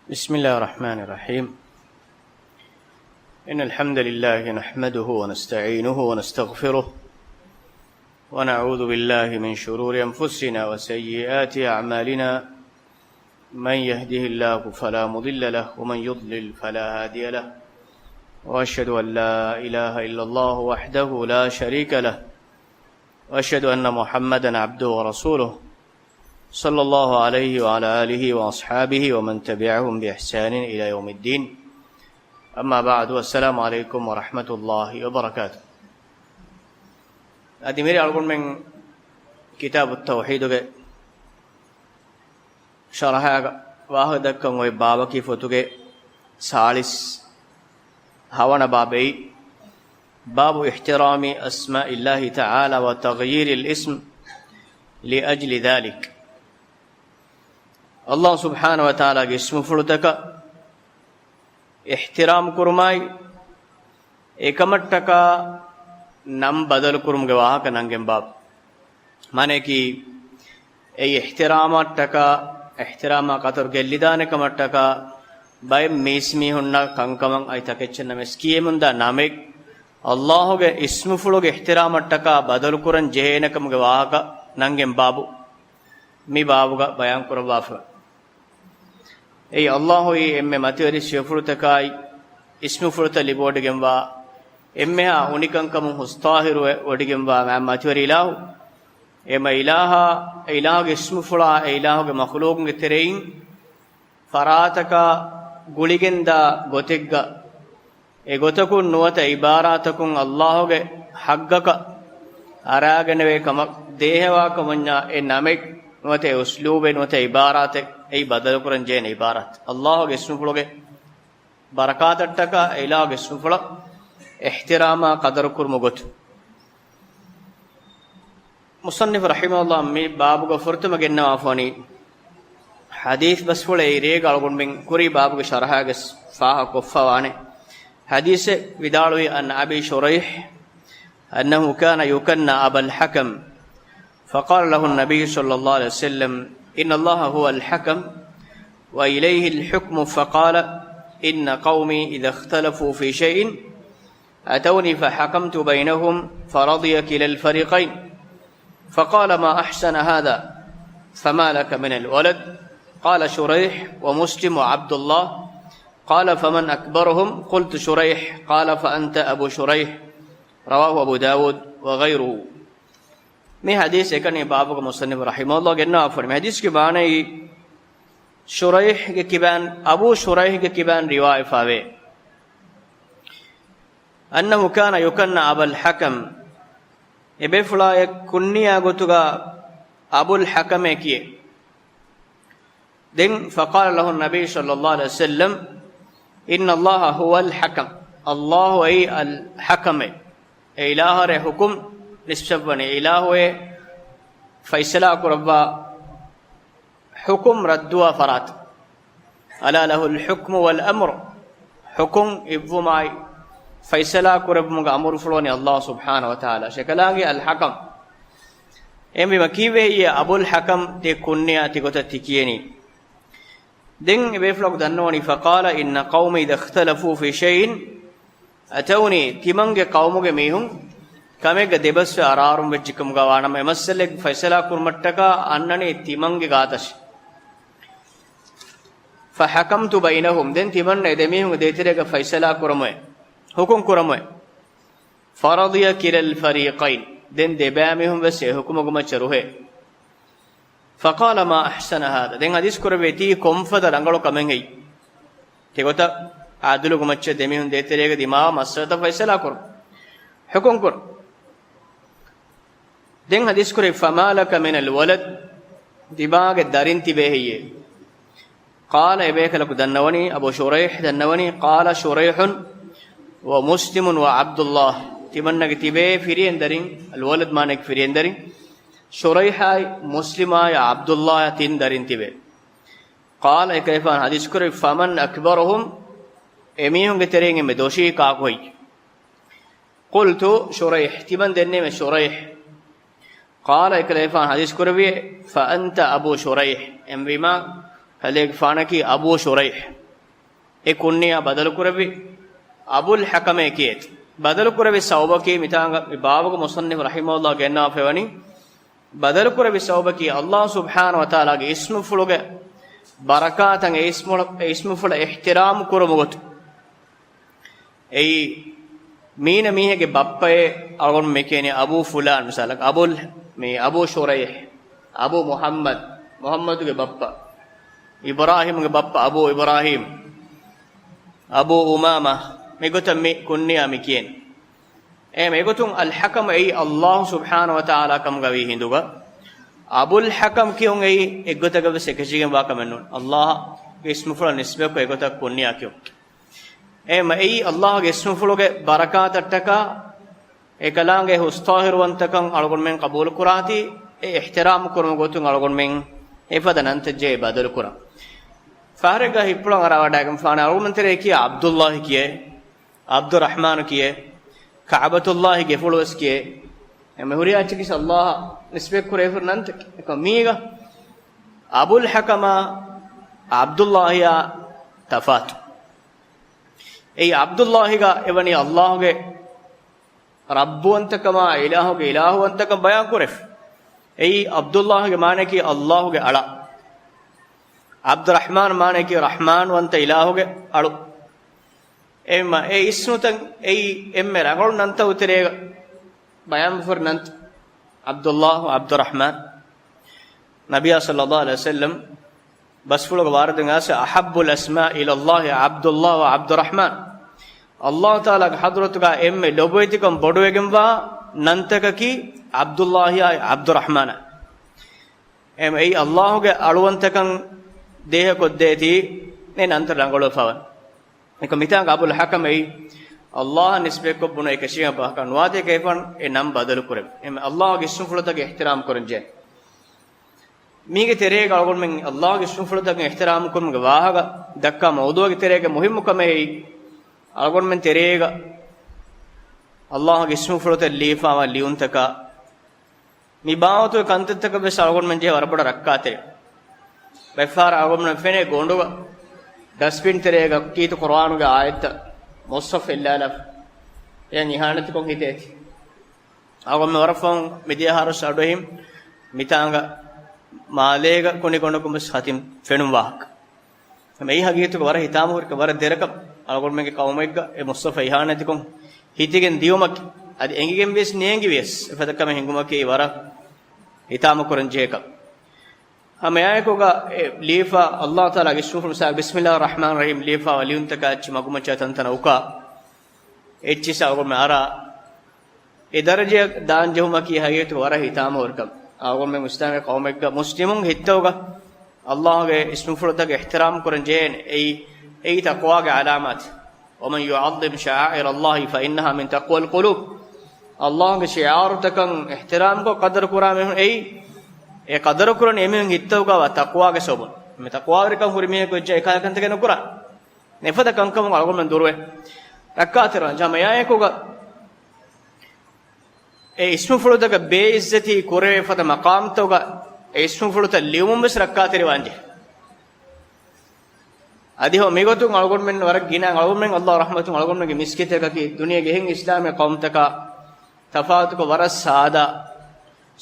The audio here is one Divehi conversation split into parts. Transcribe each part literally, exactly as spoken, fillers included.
بسم الله الرحمن الرحيم. إن الحمد لله نحمده ونستعينه ونستغفره، ونعوذ بالله من شرور أنفسنا وسيئات أعمالنا. من يهده الله فلا مضل له، ومن يضلل فلا هادي له. وأشهد أن لا إله إلا الله وحده لا شريك له، وأشهد أن محمدا عبده ورسوله، صلى الله عليه وعلى آله وأصحابه ومن تبعهم بإحسان إلى يوم الدين. أما بعد، السلام عليكم ورحمة الله وبركاته. އަދި މިރޭ އަޅުގަނޑުމެން ކިތާބު ތައުޙީދުގެ ޝަރަޙާގަ ވާހަކަ ދައްކަން އޮތް ބާބަކީ ފޮތުގެ ސާޅީސް ހަވަނަ ބާބެއް. باب احترام أسماء الله تعالى وتغيير الاسم لأجل ذلك. ﷲ ސުބްޙާނަހޫ ވަތަޢާލާގެ އިސްމުފުޅުތަކަށް އިޙްތިރާމް ކުރުމާއި، އެކަމަށްޓަކާ ނަން ބަދަލުކުރުމުގެ ވާހަކަ ނަންގެން ބާބު. މާނަޔަކީ، އެއީ އިޙްތިރާމަށްޓަކާ، އިޙްތިރާމާ ޤަދަރު ގެއްލިދާނެ ކަމަށްޓަކާ، ބައެއް މީސްމީހުންނަށް ކަންކަމަށް އައި ތަކެއްޗެއް ނަމަވެސް ކިޔެމުންދާ ނަމެއް، ﷲ ގެ އިސްމުފުޅުގެ އިޙްތިރާމަށްޓަކާ ބަދަލުކުރަން ޖެހޭނެ ކަމުގެ ވާހަކަ ނަންގެން ބާބު. މި ބާބުގަ ބަޔާން ކުރައްވާފަ. އެއީ ﷲ އީ އެންމެ މަތިވެރި ސިފަފުޅުތަކާއި އިސްމުފުޅުތައް ލިބިވޮޑިގެންވާ، އެންމެހާ އުނިކަންކަމުން ހުސްޠާހިރުވެ ވޮޑިގެންވާ މާތް މަތިވެރި އިލާހު. އެމަ އިލާހާ، އެ އިލާހުގެ އިސްމުފުޅާ، އެ އިލާހުގެ މަޚުލޫޤުންގެ ތެރެއިން ފަރާތަކާ ގުޅިގެންދާ ގޮތެއްގަ، އެ ގޮތަކުން ނުވަތަ އިބާރާތަކުން ﷲ ގެ ޙައްޤަކަށް އަރާގެނެވޭ ކަމަށް ދޭހަވާ ކަމަށްޏާ އެ ނަމެއް ނުވަތަ އެ އުސްލޫބެއް ނުވަތަ އިބާރާތެއް އެއީ ބަދަލުކުރަން ޖެހޭނެ އިބާރާތެއް. ﷲ ގެ އިސްމުފުޅުގެ ބަރަކާތަށްޓަކާ އެ އިލާހުގެ އިސްމުފުޅަށް އިޙްތިރާމާ ޤަދަރުކުރުމުގެ ގޮތުން. މުޞައްނިފު ރަޙިމަހުﷲ މި ބާބުގަ ފުރަތަމަ ގެންނަވާފަވަނީ ޙަދީޘް ބަސްފުޅެއް. އެއީ ރޭގަ އަޅުގަނޑުމެން ކުރީ ބާބުގެ ޝަރަޙާގަ ފާހަގަކޮށްފަވާނެ ޙަދީޘެއް. ވިދާޅުވީ، عن أبي شريح أنه كان يكنى أبا الحكم، فقال له النبي صلى الله عليه وسلم: إن الله هو الحكم، وإليه الحكم، فقال: إن قومي إذا اختلفوا في شيء أتوني فحكمت بينهم فرضي كلا الفريقين. فقال: ما أحسن هذا، فما لك من الولد؟ قال شريح ومسلم وعبد الله. قال: فمن أكبرهم؟ قلت: شريح. قال: فأنت أبو شريح. رواه أبو داود وغيره. މި ޙަދީޘް އެކަނި ބާބުގެ މުޞައްނިފު ރަޙިމަހުﷲ ގެންނަވާފަވަނީ. މި ޙަދީޘްގެ މާނައީ، ޝުރައިޙްގެ ކިބައިން، އަބޫ ޝުރައިޙްގެ ކިބައިން ރިވާޔަތްވެފަވޭ. أنه كان يكنى أبا الحكم، އެބޭފުޅާއަށް ކުންނިޔާ ގޮތުގަ އަބުލް ޙަކަމޭ ކިޔޭ. ދެން، فقال له النبي صلى الله عليه وسلم: إن الله هو الحكم، ﷲ އެއީ އަލް ޙަކަމޭ. އެ އިލާހަށް ޙުކުމް ނިސްބަތްވަނީ، އެ އިލާހުއޭ ފައިސަލާ ކުރައްވާ، ޙުކުމް ރައްދުވާ ފަރާތު. ألا له الحكم والأمر، ޙުކުމް އިއްވުމާއި ފައިސަލާ ކުރެއްވުމުގެ އަމުރުފުޅުވަނީ ﷲ ސުބްޙާނަހޫ ވަތަޢާލާ. އެކަލާނގެ އަލް ޙަކަމް. އެހެންވީމަ ކީއްވެ ހެއްޔޭ އަބުލް ޙަކަމް ތި ކުންނިޔާ ތިގޮތަށް ތި ކިޔެނީ؟ ދެން އެބޭފުޅަކު ދަންނަވަނީ، فقال: إن قومي إذا اختلفوا في شيء أتوني، ތިމަންގެ ޤައުމުގެ މީހުން ކަމެއްގަ ދެބަސްވެ އަރާރުން ވެއްޖެކަމުގަ ވާނަމަ، އެ މައްސަލައެއްގެ ފައިސަލާ ކުރުމަށްޓަކާ އަންނަނީ ތިމަންގެ ގާތަށް. فحكمت بينهم، ދެން ތިމަންނަ އެ ދެމީހުންގެ ދޭތެރޭގަ ފައިސަލާ ކުރަމުއެ، ޙުކުމް ކުރަމުއެ. فرضي كلا الفريقين، ދެން ދެބައިމީހުން ވެސް އެ ޙުކުމުގެ މައްޗަށް ރުހޭ. فقال: ما أحسن هذا، ދެން ޙަދީޘް ކުރެއްވި ތީ ކޮންފަދަ ރަނގަޅު ކަމެއްހެއް؟ ތިގޮތަށް ޢަދުލުގެ މައްޗަށް ދެމީހުން ދޭތެރޭގަ ދިމާވާ މައްސަލަތައް ފައިސަލާ ކުރުން، ޙުކުމް ކުރުން. ދެން ޙަދީޘް ކުރެއްވި، فما لك من الولد، ތިމާގެ ދަރިން ތިބޭ ހެއްޔޭ؟ قال، އެބޭކަލަކު ދަންނަވަނީ، އަބޫ ޝުރައިޙް ދަންނަވަނީ، قال شريح ومسلم وعبد الله، ތިމަންނަގެ ތިބޭ ފިރިހެން ދަރިން، އަލްވަލަދު މާނައަކީ ފިރިހެން ދަރިން، ޝުރައިޙާއި މުސްލިމާއި ޢަބްދުﷲ ތިން ދަރިން ތިބޭ. قال، އެކަލޭގެފާނު ޙަދީޘް ކުރެއްވި، فمن أكبرهم، އެމީހުންގެ ތެރެއިން އެންމެ ދޮށީ ކާކު ހެއްޔޭ؟ قلت شريح، ތިމަން ދެންނެވި ޝުރައިޙް. قال، އެކަލޭގެފާނު ޙަދީޘް ކުރެއްވި، فأنت أبو شريح، އެހެންވީމާ އަލިގެފާނަކީ އަބޫ ޝުރައިޙް. އެ ކުންނިޔާ ބަދަލުކުރެއްވި އަބުލް ޙަކަމޭ ކިޔޭތި. ބަދަލުކުރެއްވި ސަބަބަކީ މިތާނގަ މި ބާބުގެ މުޞައްނިފު ރަޙިމަހުﷲ ގެންނާފައިވަނީ، ބަދަލުކުރެއްވި ސަބަބަކީ އަﷲ ސުބްޙާނަހޫ ވަތަޢާލާގެ އިސްމުފުޅުގެ ބަރަކާތަށް އެ އިސްމު، އެ އިސްމުފުޅަށް އިޙްތިރާމް ކުރުމުގެ ގޮތުން. އެއީ، މީނަ މީހެއްގެ ބައްޕައޭ އަޅުގަނޑު މި ކިޔަނީ އަބޫ ފުލާން، މިސާލަކަށް، އަބުލް، މީ އަބޫ ޝުރައިޙް، އަބޫ މުޙައްމަދު، މުޙައްމަދުގެ ބައްޕަ، އިބްރާހީމްގެ ބައްޕަ، އަބޫ އިބްރާހީމް، އަބޫ އުމާމާ، މިގޮތަށް މި ކުންނިޔާ މި ކިޔަނީ. އެހެން އެގޮތުން އަލްޙަކަމް އެއީ އަﷲ ސުބްޙާނަހޫ ވަތަޢާލާ ކަމުގަ ވީ ހިނދުގަ، އަބުލް ޙަކަމް ކިޔުން އެއީ އެއްގޮތަކަށް ވެސް އެކަށީގެންވާ ކަމެއް ނޫން. އަﷲގެ އިސްމުފުޅަށް ނިސްބަތްކޮށް އެގޮތަށް ކުންނިޔާ ކިޔުން. އެހެން އެއީ އަﷲގެ އިސްމުފުޅުގެ ބަރަކާތަށްޓަކާ، އެކަލާނގެ ހުސްޠާހިރުވަންތަކަން އަޅުގަނޑުމެން ޤަބޫލުކުރާތީ، އެ އިޙްތިރާމް ކުރުމުގެ ގޮތުން އަޅުގަނޑުމެން އެފަދަ ނަންތައް ޖެހޭ ބަދަލުކުރަން. ފަހަރެއްގަ ހިތްޕުޅަށް އަރާވަޑައިގެންފާނެ އަޅުގަނޑުމެން ތެރޭ ކިޔާ ޢަބްދުﷲ ކިޔޭ، ޢަބްދުއްރަޙްމާނު ކިޔޭ، ކަޢުބަތުﷲ ގެފުޅު ވެސް ކިޔޭ. އެ މި ހުރިހާ އެއްޗަކީ އަﷲއަށް ނިސްބަތްކުރެވިފަ ހުރި ނަންތަކެއް. އެކަމް މީގަ އަބުލް ޙަކަމާ ޢަބްދުﷲއާ ތަފާތު. އެއީ ޢަބްދުﷲގަ އެވަނީ އަﷲގެ ރައްބުވަންތަކަމާ އިލާހުގެ އިލާހުވަންތަކަން ބަޔާން ކުރެފަ. އެއީ ޢަބްދުﷲގެ މާނައަކީ އަﷲގެ އަޅާ. ޢަބްދުއްރަޙްމާން މާނައަކީ ރަޙްމާންވަންތަ އިލާހުގެ އަޅު. އެހެންވީމަ އެ އިސްމުތައް އެއީ އެންމެ ރަނގަޅު ނަންތައް ތެރޭގަ ބަޔާންވެފަ ހުރި ނަންތައް. ޢަބްދުﷲ، ޢަބްދުއްރަޙްމާން. ނަބިއްޔާ ޞައްލަﷲ ޢަލައިހި ވަސައްލަމް ބަސްފުޅުގަ ވާރިދުވެ އައިސް، "أحب الأسماء إلى الله عبد الله وعبد الرحمن." އަﷲ ތަޢާލާގެ ޙަޟްރަތުގަ އެންމެ ލޮބުވެތިކަން ބޮޑުވެގެންވާ ނަންތަކަކީ ޢަބްދުﷲއާއި ޢަބްދުއްރަޙްމާނާ. އެހެންވީމަ އެއީ އަﷲގެ އަޅުވަންތަކަން ދޭހަކޮށްދޭތީ އެ ނަންތައް ރަނގަޅުވެފަވަން. އެކަމް މިތާނގަ އަބުލް ޙަކަމް އެއީ އަﷲއަށް ނިސްބަތްކޮށް ބުނު އެކަށީގެންވާ ކަމެއް ނުވާތީ ކައިފަން އެ ނަން ބަދަލުކުރެވި. އެހެންވީމަ އަﷲގެ އިސްމުފުޅުތަކަށް އިޙްތިރާމް ކުރަންޖެހޭ. މީގެ ތެރޭގަ އަޅުގަނޑުމެން އަﷲގެ އިސްމުފުޅުތަކަށް އިޙްތިރާމް ކުރުމުގެ ވާހަކަ ދައްކާ މައުޟޫޢުގެ ތެރޭގަ މުހިއްމު ކަމެއް އެއީ، އަޅުގަނޑުމެން ތެރޭގަ އަﷲގެ އިސްމުފުޅުތައް ލިޔެފަވާ ލިޔުންތަކާ، މި ބާވަތުގެ ކަންތައްތަކަށް ވެސް އަޅުގަނޑުމެން ޖެހޭ ވަރަށް ބޮޑަށް ރައްކާތެރި. ބައެއްފަހަރަށް އަޅުގަނޑުމެން ފެނޭ ގޮނޑުގަ ޑަސްބިން ތެރޭގަ ކީރިތި ޤުރުއާނުގެ އާޔަތްތައް މުޞްޙަފް އެއްލާލާފަ، އެޔަށް އިހާނެތިކޮށް ހިތޭތި. އަޅުގަނޑުމެން ވަރަށް ފަހުން މިދިޔަ އަހަރު އަޑުއެހިން މިތާނގަ މާލޭގަ ކުނި ގޮނޑަކުން ވެސް ހަތިން ފެނުން ވާހަކަ. އެއީ ހަގީގަތުގަ ވަރަށް ހިތާމަހުރިކަން، ވަރަށް ދެރަކަން. އަޅުގަނޑުމެންގެ ޤައުމެއްގަ އެ މުޞްޙަފް އިހާނެތިކޮށް ހިތިގެން ދިޔުމަކީ، އަދި އެނގިގެން ވިޔަސް ނޭނގި ވިޔަސް އެފަދަ ކަމެއް ހިނގުމަކީ ވަރަށް ހިތާމަކުރަން ޖެހޭ ކަމެއް. ހަމައެއާއެކުގަ އެ ލިޔެފަ އަﷲ ތަޢާލާގެ އިސްމުފުޅު، މިސާލަކަށް ބިސްމިﷲ ރަޙްމާން ރަޙީމް ލިޔެފަވާ ލިޔުންތަކާ އެއްޗިހި މަގުމައްޗާ ތަންތަނަށް އުކާ، އެއްޗިހި އަޅުގަނޑުމެން އަރާ، އެ ދަރަޖައަށް ދާން ޖެހުމަކީ ހަގީގަތުގަ ވަރަށް ހިތާމަހުރި ކަމެއް. އަޅުގަނޑުމެން އިސްލާމީ ޤައުމެއްގަ މުސްލިމުން ހިތަށް އަރާ އަﷲގެ އިސްމުފުޅުތަކަށް އިޙްތިރާމް ކުރަން ޖެހޭނެ. އެއީ، އެއީ ތަޤްވާގެ ޢަލާމާތެއް. "ومن يعظم شعائر الله فإنها من تقوى القلوب." އަﷲގެ ޝިޢާރުތަކަށް އިޙްތިރާމްކޮށް ޤަދަރު ކުރާ މީހުން އެއީ، އެ ޤަދަރު ކުރަނީ އެމީހުން ހިތަށް އަރާ ތަޤްވާގެ ސަބަބުން. މި ތަޤްވާވެރިކަން ހުރި މީހަކު އެއްޗެއް އެކަހަލަ ކަންތަކެއް ނުކުރާ. އެފަދަ ކަންކަމުން އަޅުގަނޑުމެން ދުރުވެ ރައްކާތެރިވާން. ހަމައެއާއެކުގަ އެ އިސްމުފުޅުތަކަށް ބޭއިއްޒަތީ ކުރެވޭ ފަދަ މަޤާމްތަކުގަ އެ އިސްމުފުޅުތައް ލިޔުމުން ވެސް ރައްކާތެރިވާންޖެހޭ. އަދި ހަމަ މިގޮތުން އަޅުގަނޑުމެން ވަރަށް ގިނަ އަޅުގަނޑުމެން އަﷲ ރަޙްމަތުން އަޅުގަނޑުމެންގެ މިސްކިތްތަކަކީ ދުނިޔޭގެ އެހެން އިސްލާމީ ޤައުމުތަކާ ތަފާތުކޮށް ވަރަށް ސާދާ،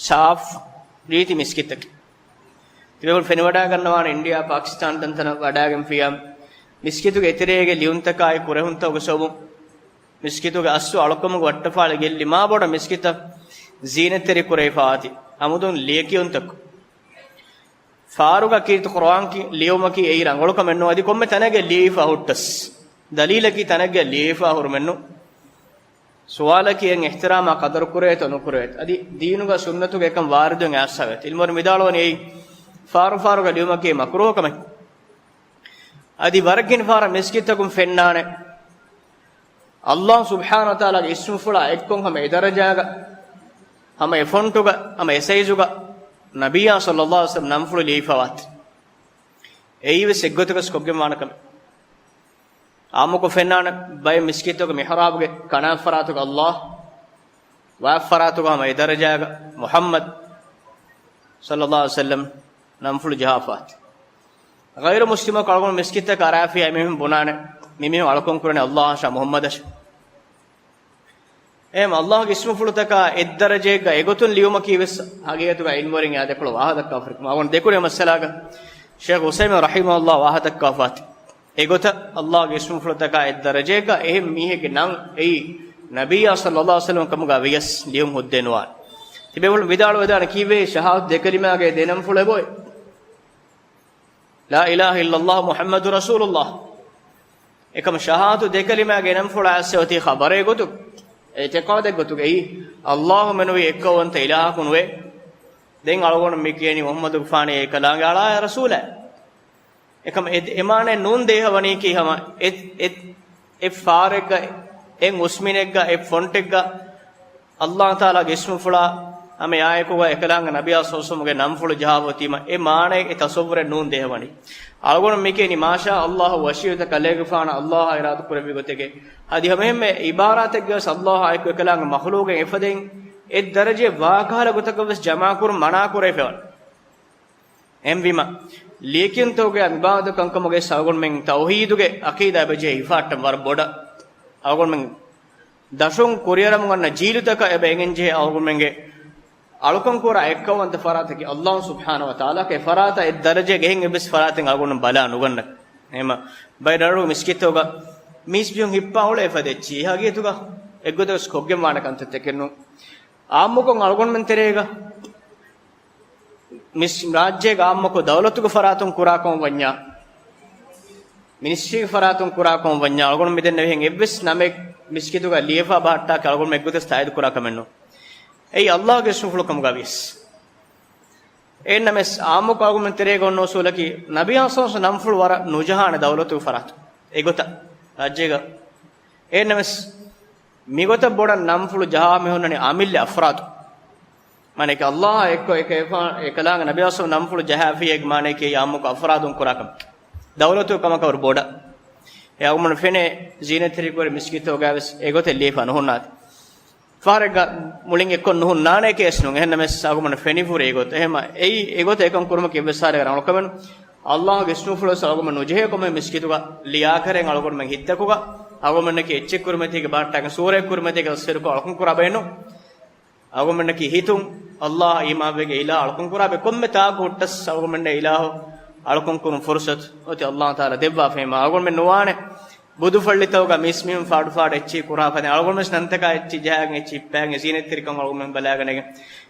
ސާފް ރީތި މިސްކިތްތަކެއް. ތިބޭފުޅުން ފެނިވަޑައިގަންނަވާނެ އިންޑިއާ، ޕާކިސްތާން ތަންތަނަށް ވަޑައިގެންފިއްޔާ، މިސްކިތުގެ އެތެރޭގެ ލިޔުންތަކާއި ކުރެހުންތަކުގެ ސަބަބުން މިސްކިތުގެ އަސްލު އަޅުކަމުގެ ވައްޓަފާޅި ގެއްލި މާބޮޑަށް މިސްކިތަށް ޒީނަތްތެރި ކުރެވިފައިވާތީ އަމުދުން ލިޔެކިޔުންތަކުން. ފާރުގަ ކީރިތި ޤުރުއާން ކި-، ލިޔުމަކީ އެއީ ރަނގަޅު ކަމެއް ނޫން. އަދި ކޮންމެ ތަނެއްގަ ލިޔެފަ ހުއްޓަސް، ދަލީލަކީ ތަނެއްގަ ލިޔެފަ ހުރުމެއް ނޫން. ސުވާލަކީ އެއަށް އިޙްތިރާމާ ޤަދަރު ކުރޭތޯ ނުކުރޭތޯ. އަދި ދީނުގަ ސުންނަތުގަ އެކަން ވާރިދުވެ އައިސްފަވޭތޯ. ޢިލްމުވެރިން ވިދާޅުވަނީ އެއީ ފާރު ފާރުގަ ލިޔުމަކީ މަކްރޫހު ކަމެއް. އަދި ވަރަށް ގިނަ ފަހަރަށް މިސްކިތްތަކުން ފެންނާނެ، އަﷲ ސުބްޙާނަހޫ ވަތަޢާލާގެ އިސްމުފުޅާ އެއްކޮށް ހަމަ އެ ދަރަޖާގަ، ހަމަ އެ ފޮންޓުގަ، ހަމަ އެ ސައިޒުގަ ނަބިއްޔާ ޞައްލަﷲ ޢަލައިހި ވަސައްލަމް ނަންފުޅު ލިޔެފަވާތީ. އެއީވެސް އެއްގޮތަކަސް ކޮށްގެންވާނެ ކަމެއް. އާއްމުކޮށް ފެންނާނެ، ބައެއް މިސްކިތުގެ މިޙްރާބުގެ ކަނާތް ފަރާތުގަ އަﷲ، ވާތް ފަރާތުގަ ހަމަ އެ ދަރަޖާގަ މުޙައްމަދު ޞައްލަﷲ ޢަލައިހި ވަސައްލަމް ނަންފުޅު ޖަހާފަވާތީ. ޣައިރު މުސްލިމަކު އަޅުގަނޑު މިސްކިތަކަށް އަރާފިޔާ މީހުން ބުނާނެ، މި މީހުން އަޅުކަން ކުރަނީ ﷲ އަށާ މުޙައްމަދަށް. އެހެން ﷲގެ އިސްމުފުޅުތަކާ އެއްދަރަޖައެއްގަ އެގޮތުން ލިޔުމަކީ ވެސް ހަގީގަތުގަ ޢިލްމުވެރިން އާދެކޮޅު ވާހަކަ ދައްކާފަ. އަޅުގަނޑު ދެކުނު މައްސަލާގަ ޝޭޚް ޢުސައިމީން ރަޙިމަހުﷲ ވާހަކަ ދައްކާފަ އެގޮތަށް ﷲގެ އިސްމުފުޅުތަކާ އެއްދަރަޖައެއްގަ އެހެން މީހެއްގެ ނަން އެއީ ނަބިއްޔާ ޞައްލަﷲ ޢަލައިހި ވަސައްލަމަ ކަމުގަ ވިޔަސް ލިޔުން ހުއްދައެއް ނުވާނެ. ތިބޭފުޅުން ވިދާޅުވެދާނެ ކީއްވެ ޝަހާދަތު ދެ ކަލިމާގެ ދެ ނަންފުޅު އެބައޮތް؟ لا إله إلا الله محمد رسول الله. އެކަމަ ޝަހާދަތު ދެ ކަލިމާގެ ނަންފުޅާ އައްސެ އޮތީ ޚަބަރެއް ގޮތުގަ، އިޢްތިޤާދެއް ގޮތުގައި، ﷲ މެނުވީ އެއްކައުވަންތަ އިލާހަކު ނުވޭ. ދެން އަޅުގަނޑު މި ކިޔަނީ މުޙައްމަދުގެފާނޭ އެކަލާނގެ އަޅާ ރަސޫލާ. އެކަމަ އެ، އެ މާނަ ނޫން ދޭހަވަނީކީ ހަމަ އެ، އެ، އެ ފާރެއްގަ، އެ އުސްމިނެއްގަ، އެ ފޮންޓެއްގަ، ﷲ ތަޢާލާގެ އިސްމުފުޅާ ހަމަ އާއެކުގަ އެކަލާނގެ ނަބިއްޔާ ޞައްލަﷲ ޢަލައިހި ވަސައްލަމަގެ ނަންފުޅު ޖަހާފަ އޮތީމަ، އެ މާނައެއް އެ ތަޞައްވުރެއް ނޫން ދޭހަވަނީ. އަޅުގަނޑު މި ކިޔަނީ މާޝާ ﷲ ވަޝިޔުތަ ކަލޭގެފާނަށް ﷲ އިރާދަ ކުރެއްވި ގޮތެކޭ. އަދި ހަމައެހެންމެ ޢިބާރާތެއްގަވެސް ﷲ އާއެކު އެކަލާނގެ މަޚްލޫޤެއް އެފަދައިން އެއްދަރަޖައެއް ވާކަހަލަ ގޮތަކަށްވެސް ޖަމާކުރުން މަނާކުރެވިފައިވާނެ. އެހެންވީމަ، ލިޔެކިޔުންތަކުގެ މިބާވަތު ކަންކަމުގައި އަޅުގަނޑުމެން ތައުޙީދުގެ ޢަޤީދާ އެބަޖެހޭ ހިފާއްޓަން ވަރަށް ބޮޑަށް. އަޅުގަނޑުމެން ދަށުން ކުރިއަރަމުން އަންނަ ޖީލުތަކަށް އެބަ އެނގެންޖެހޭ އަޅުގަނޑުމެންގެ އަޅުކަންކުރާ އެއްކައުވަންތަ ފަރާތަކީ ﷲ ސުބްޙާނަހޫ ވަތަޢާލާގެ ފަރާތަށް އެއްދަރަޖައެއް އެހެން އެއްވެސް ފަރާތެއް އަޅުގަނޑު ބަލާ ނުގަންނަ. އެހެންމަ ބައެއް ރަށްރަށުގެ މިސްކިތްތަކުގަ މީސް މީހުން ހިއްޕާ އުޅޭ ފަދަ އެއްޗިހި ހަގީގަތުގަ އެއްގޮތަކަށް ކޮށްގެން ވާނެ ކަންތައްތަކެއް ނޫން. އާއްމުކޮށް އަޅުގަނޑުމެން ތެރޭގަ މިސް ރާއްޖޭގަ އާއްމުކޮށް ދައުލަތުގެ ފަރާތުން ކުރާ ކަމަށް ވަންޏާ، މިނިސްޓްރީގެ ފަރާތުން ކުރާ ކަމަށް ވަންޏާ، އަޅުގަނޑު މިދެންނެވިހެން އެއްވެސް ނަމެއް މިސްކިތުގަ ލިޔެފާ ބަހައްޓާކަށް އަޅުގަނޑުމެން އެއްގޮތަށް ތާއީދު ކުރާ ކަމެއް ނޫން. އެއީ ﷲގެ އިސްމުފުޅު ކަމުގަ ވިޔަސް. އެހެންނަމަވެސް އާއްމުކޮށް އަޅުގަނޑުމެން ތެރޭގަ އޮންނަ އުސޫލަކީ ނަބިއްޔާ ޞައްލަﷲ ޢަލައިހި ވަސައްލަމަ ނަންފުޅު ވަރަށް ނުޖަހާނެ ދައުލަތުގެ ފަރާތުން. އެގޮތަށް ރާއްޖޭގަ. އެހެންނަމަވެސް މިގޮތަށް ބޮޑަށް ނަންފުޅު ޖަހާ މީހުން ވަނީ އަމިއްލަ އަފްރާދު. މާނައަކީ ﷲ އާއެކު އެކަލާނގެ ނަބިއްޔާ ޞައްލަﷲ ޢަލައިހި ވަސައްލަމަ ނަންފުޅު ޖަހާފިއޭ މާނައަކީ އާއްމުކޮށް އަފްރާދުން ކުރާ ކަމެއް. ދައުލަތުގެ ކަމަކަށް ވަރަށް ބޮޑަށް. އެ އަޅުގަނޑުމެން ފެނޭ ޒީނަތްތެރިކުރި މިސްކިތްތަކުގައިވެސް އެގޮތެއް ލިޔެފަ ނުހުންނާތި. ފަހަރެއްގަ މުޅިން އެއްކޮށް ނުހުންނާނެ ކޭސް ނޫން. އެހެންނަމަވެސް އަޅުގަނޑުމެން ފެނިފުރި އެގޮތަށް. އެހެންމަ އެއީ އެގޮތަށް އެކަން ކުރުމަކީ އެއްވެސް ހާލެއްގަ ރަނގަޅު ކަމެއް ނޫން. ﷲގެ އިސްމުފުޅުވެސް އަޅުގަނޑުމެން ނުޖެހޭ ކަމެއް މިސްކިތުގަ ލިޔާކަރެން އަޅުގަނޑުމެން ހިތްތަކުގަ އަޅުގަނޑުމެންނަކީ އެއްޗެއް ކުރިމަތީގެ ބަހައްޓާގެން ސޫރައެއް ކުރިމަތީގަ ސިހުރުކޮށް އަޅުކަން ކުރާ ބައެއް ނޫން. އަޅުގަނޑުމެންނަކީ ހިތުން ﷲ އީމާންވެގެން އިލާހު އަޅުކަން ކުރާ ބައެއް. ކޮންމެ ތާކު ހުއްޓަސް އަޅުގަނޑުމެންނަށް އިލާހު އަޅުކަން ކުރުން ފުރުޞަތު އޮތީ ﷲ ތަޢާލާ ދެއްވާފައި. އަޅުގަނޑުމެން ނުވާނެ ބުދުފައްޅިތަކުގަ މީސްމީހުން ފާޑުފާޑު އެއްޗިހި ކުރާ ފަދައިން އަޅުގަނޑުމެން ނަންތަކާ އެއްޗިހި ޖަހާގެން އެއްޗިހި ހިއްޕާގެން ޒީނަތްތެރިކަން އަޅުގަނޑުމެން ބަލާގަނެގެން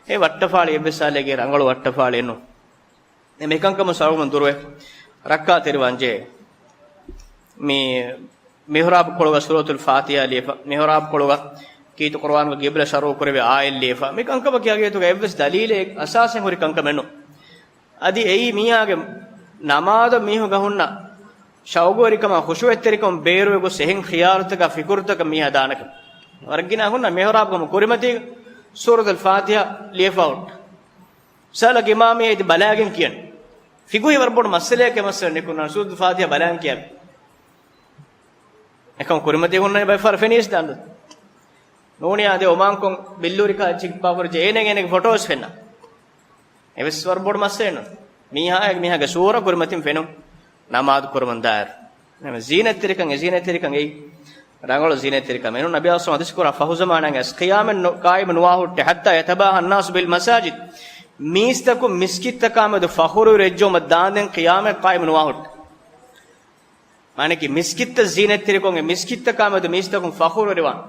އެ ވައްޓަފާޅި އެއްވެސް ހާލެއްގައި ރަނގަޅު ވައްޓަފާޅިއެއް ނޫން. އެ މިކަންކަމުން އަޅުގަނޑުމެން ދުރުވެ ރައްކާތެރިވާން ޖެހޭ. މި މިޙްރާބު ކޮޅުގަ ސޫރަތުލް ފާތިޙާ ލިޔެފަ، މިޙްރާބު ކޮޅުގަ ކީރިތި ޤުރުއާނުގަ ޤިބްލަ ޝަރުޢު ކުރެވޭ އާޔަތް ލިޔެފަ، މި ކަންކަމަކީ ހަގީގަތުގަ އެއްވެސް ދަލީލެއް އަސާސެއް ހުރި ކަންކަމެއް ނޫން. އަދި އެއީ މީހާގެ ނަމާދަށް މީހުންގަ ހުންނަ ޝައުގުވެރިކަމާ ޚުޝޫޢަތްތެރިކަމަށް ބޭރުވެ ގޮސް އެހެން ޚިޔާލުތަކާ ފިކުރުތަކަށް މީހާ ދާނެ ކަމަށް. ވަރަށް ގިނަ ހުންނަ މިޙްރާބުގަ ކުރިމަތީގަ ސޫރަތުލް ފާތިޙާ ލިޔެފަ ހުއްޓު. މިސާލަކަށް އިމާމީ އެދި ބަލާގެން ކިޔަން. ފިޤުހީ ވަރަށް ބޮޑު މައްސަލައެއް އެ މައްސަލަ ނިކުންނާނެ ސޫރަތުލް ފާތިޙާ ބަލާން ކިޔާ. އެކަމަ ކުރިމަތީ ހުންނަނީ ބައެއް ފަހަރަށް ފެނިޔަސް ދާން ދޯ. ނޫނިއްޔާ ދެ އޮމާންކޮށް ބިއްލޫރި ކާއެއްޗެއް ހިއްޕާފަ ހުރި އޭނަ އޭނަގެ ފޮޓޯވެސް ފެންނަ. އެވެސް ވަރަށް ބޮޑު މައްސަލައެއް ނޫން. މީހާއެއް މީހާގެ ސޫރަ ކުރިމަތިން ފެނުން ނަމާދު ކުރަމުން ދާއިރު. ނަމަ ޒީނަތްތެރިކަން، އެ ޒީނަތްތެރިކަން އެއީ ރަނގަޅު ޒީނަތްތެރިކަމެއް ނޫން. ނަބިއްޔާ ޞައްލަﷲ ޢަލައިހި ވަސައްލަމަ ޙަދީޘް ކުރާ ފަހުޒަމާނަށް އައިސް ޤިޔާމަތް ނު-، ޤާއިމު ނުވާ ހުއްޓެ، حتى يتباهى الناس بالمساجد. މީސްތަކުން މިސްކިތްތަކާމެދު ފަޚުރުވެރިވެއްޖެއުމަށް ދާންދެން ޤިޔާމަތް ޤާއިމު ނުވާ ހުއްޓެ. މާނައަކީ މިސްކިތްތައް ޒީނަތްތެރިކޮށް، އެ މިސްކިތްތަކާމެދު މީސްތަކުން ފަޚުރުވެރިވާން.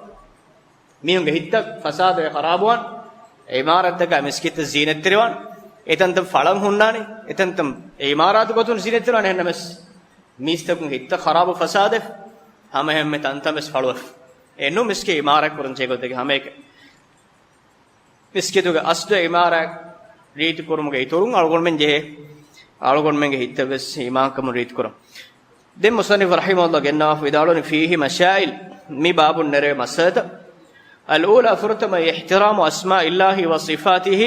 މީހުންގެ ހިތްތައް ފަސާދަވެ ޚަރާބުވާން، އެ ޢިމާރާތްތަކާ މިސްކިތްތައް ޒީނަތްތެރިވާން. އެތަންތަން ފަޅަން ހުންނާނެ، އެތަންތަން އެ ޢިމާރާތު ގޮތުން ޒީނަތްތެރިވާނެ. އެހެންނަމަވެސް މީސްތަކުން ހިތްތައް ޚަރާބު ފަސާދަވެފަ، ހަމައެހެންމެ ތަންތަންވެސް ފަޅުވެފަ. އެނޫ މިސްކިތް ޢިމާރާތް ކުރަން ޖެހޭ ގޮތެއް ހަމައެކަނި. މިސްކިތުގެ އަސްލު ޢިމާރާތް ރީތި ކުރުމުގެ އިތުރުން އަޅުގަނޑުމެން ޖެހޭ، އަޅުގަނޑުމެންގެ ހިތަށްވެސް އީމާންކަމުން ރީތި ކުރަން. ދެން މުޞައްނިފު ރަޙިމަހުﷲ ގެންނަވާފަ ވިދާޅުވަނީ، فيه مسائل، މި ބާބުން ނެރެވޭ މައްސަލަތައް. الأولى، ފުރަތަމަ، احترام أسماء الله وصفاته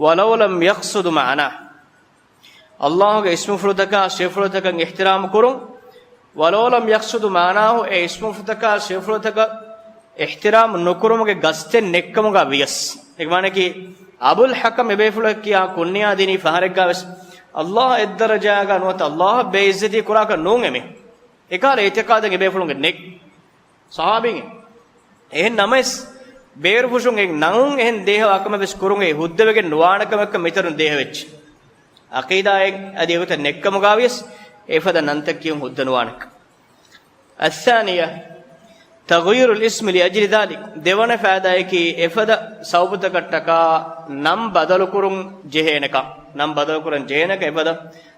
ولو لم يقصد معناه. ﷲގެ އިސްމުފުޅުތަކާ ސިފަފުޅުތަކަށް އިޙްތިރާމު ކުރުން، ولو لم يقصد معناه، އެ އިސްމުފުޅުތަކާ ސިފަފުޅުތަކަށް އިޙްތިރާމު ނުކުރުމުގެ ގަސްތެއް ނެތްކަމުގަ ވިޔަސް. އޭގެ މާނައަކީ، އަބުލް ޙަކަމް އެބޭފުޅަކީ ކުންޔާ ދިނީ ފަހަރެއްގަވެސް އައްލާހަށް އެއްދަރަޖާގަ ނުވަތަ އައްލާހަށް ބޭއިއްޒަތީ ކުރާކަށް ނޫން އެމީހުން. އެކަހަލަ އިޢުތިޤާދެއް އެބޭފުޅުންގެ ނެތް. ޞަޙާބީން. އެހެން ނަމަވެސް، ބޭރުފުށުން އެ ނަމުން އެހެން ދޭހަވާ ކަމެއް ވެސް ކުރުން އެ ހުއްދަވެގެން ނުވާނެ ކަމެއްކަން މިތަނުން ދޭހަވެއްޖެ. ޢަޤީދާއެއް އަދި އެގޮތަށް ނެތްކަމުގަ ވިޔަސް، އެފަދަ ނަންތައް ކިޔުން ހުއްދަ ނުވާނެ. الثانية، تغيير الاسم لأجل ذلك. ދެވަނަ ފައިދާއަކީ، އެފަދަ ސަބަބުތަކަށްޓަކާ ނަން ބަދަލުކުރުން ޖެހޭނެކަން. ނަން ބަދަލުކުރަން ޖެހޭނެކަން އެފަދަ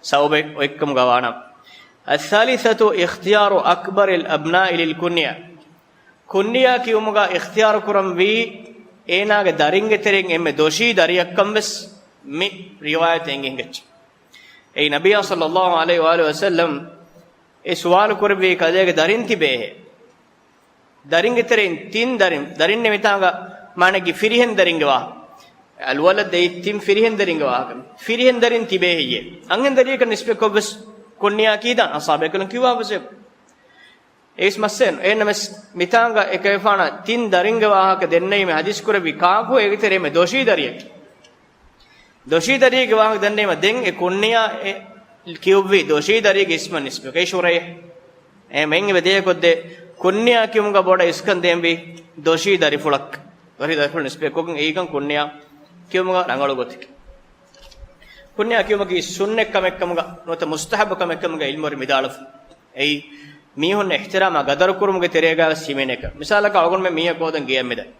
ސަބަބެއް އޮތްކަމުގަ ވާނަމަ. الثالثة، اختيار أكبر الأبناء للكنية. ކުންނިޔާ ކިޔުމުގަ އިޚްތިޔާރު ކުރަންވީ، އޭނާގެ ދަރިންގެ ތެރެއިން އެންމެ ދޮށީ ދަރިއަކަށްވެސް މި ރިވާޔަތު އެނގި އެނގިއްޖެ. އެއީ ނަބިއްޔާ ޞައްލައްލާހު ޢަލައިހި ވައާލިހި ވަސައްލަމް އެ ސުވާލު ކުރެއްވީ ކަލޭގެ ދަރިން ތިބޭހޭ. ދަރިންގެ ތެރެއިން ތިން ދަރިން، ދަރިންނެއް މިތާނގަ މާނައަކީ ފިރިހެން ދަރިންގެ ވާހަކަ. އަލްވަލަދް އެއީ ތިން ފިރިހެން ދަރިންގެ ވާހަކަ. ފިރިހެން ދަރިން ތިބޭހެއްޔޭ؟ އަންހެން ދަރިއަކަށް ނިސްބަތްކޮށްވެސް ކުންނިޔާ ކީދާން އަޞްޙާބު ބޭކަލުން ކިޔުވާފަސޭ. އެއީސް މައްސަލައެއް ނޫން. އެހެންނަމަވެސް، މިތާނގަ އެކަލޭގެފާނަށް ތިން ދަރިންގެ ވާހަކަ ދެންނެވީމަ ޙަދީޘް ކުރެއްވީ ކާކު އޭގެ ތެރޭ އެންމެ ދޮށީ ދަރިއެއް. ދޮށީ ދަރިއެއްގެ ވާހަކަ ދެންނެވީމަ ދެން އެ ކުންނިޔާ އެ ކިޔުއްވި ދޮށީ ދަރިއެއްގެ އިސްމަށް ނިސްބަތް. އެ ޝުރައެއް. އެ މެން އެބަ ދޭ ކޮށްދޭ ކުންނިޔާ ކިޔުމުގަ ބޮޑަށް އިސްކަން ދޭންވީ ދޮށީ ދަރިފުޅަކަށް. ދޮށީ ދަރިފުޅު ނިސްބަތްކޮށްގެން އެއީކަން ކުންނިޔާ ކިޔުމުގަ ރަނގަޅު ގޮތެއް. ކުންނިޔާ ކިޔުމަކީ ސުންނަތް ކަމެއްކަމުގަ ނުވަތަ މުސްތަޙައްބު ކަމެއްކަމުގަ ޢިލްމުވެރިން ވިދާޅުވި. އެއީ މީހުންނަށް އިޙްތިރާމާ ގަދަރުކުރުމުގެ ތެރޭގަ ވެސް ހިމެނޭކަން. މިސާލަކަށް އަޅުގަނޑުމެން މީހަކު ހޯދަން ގެޔަށް މިދަނީ.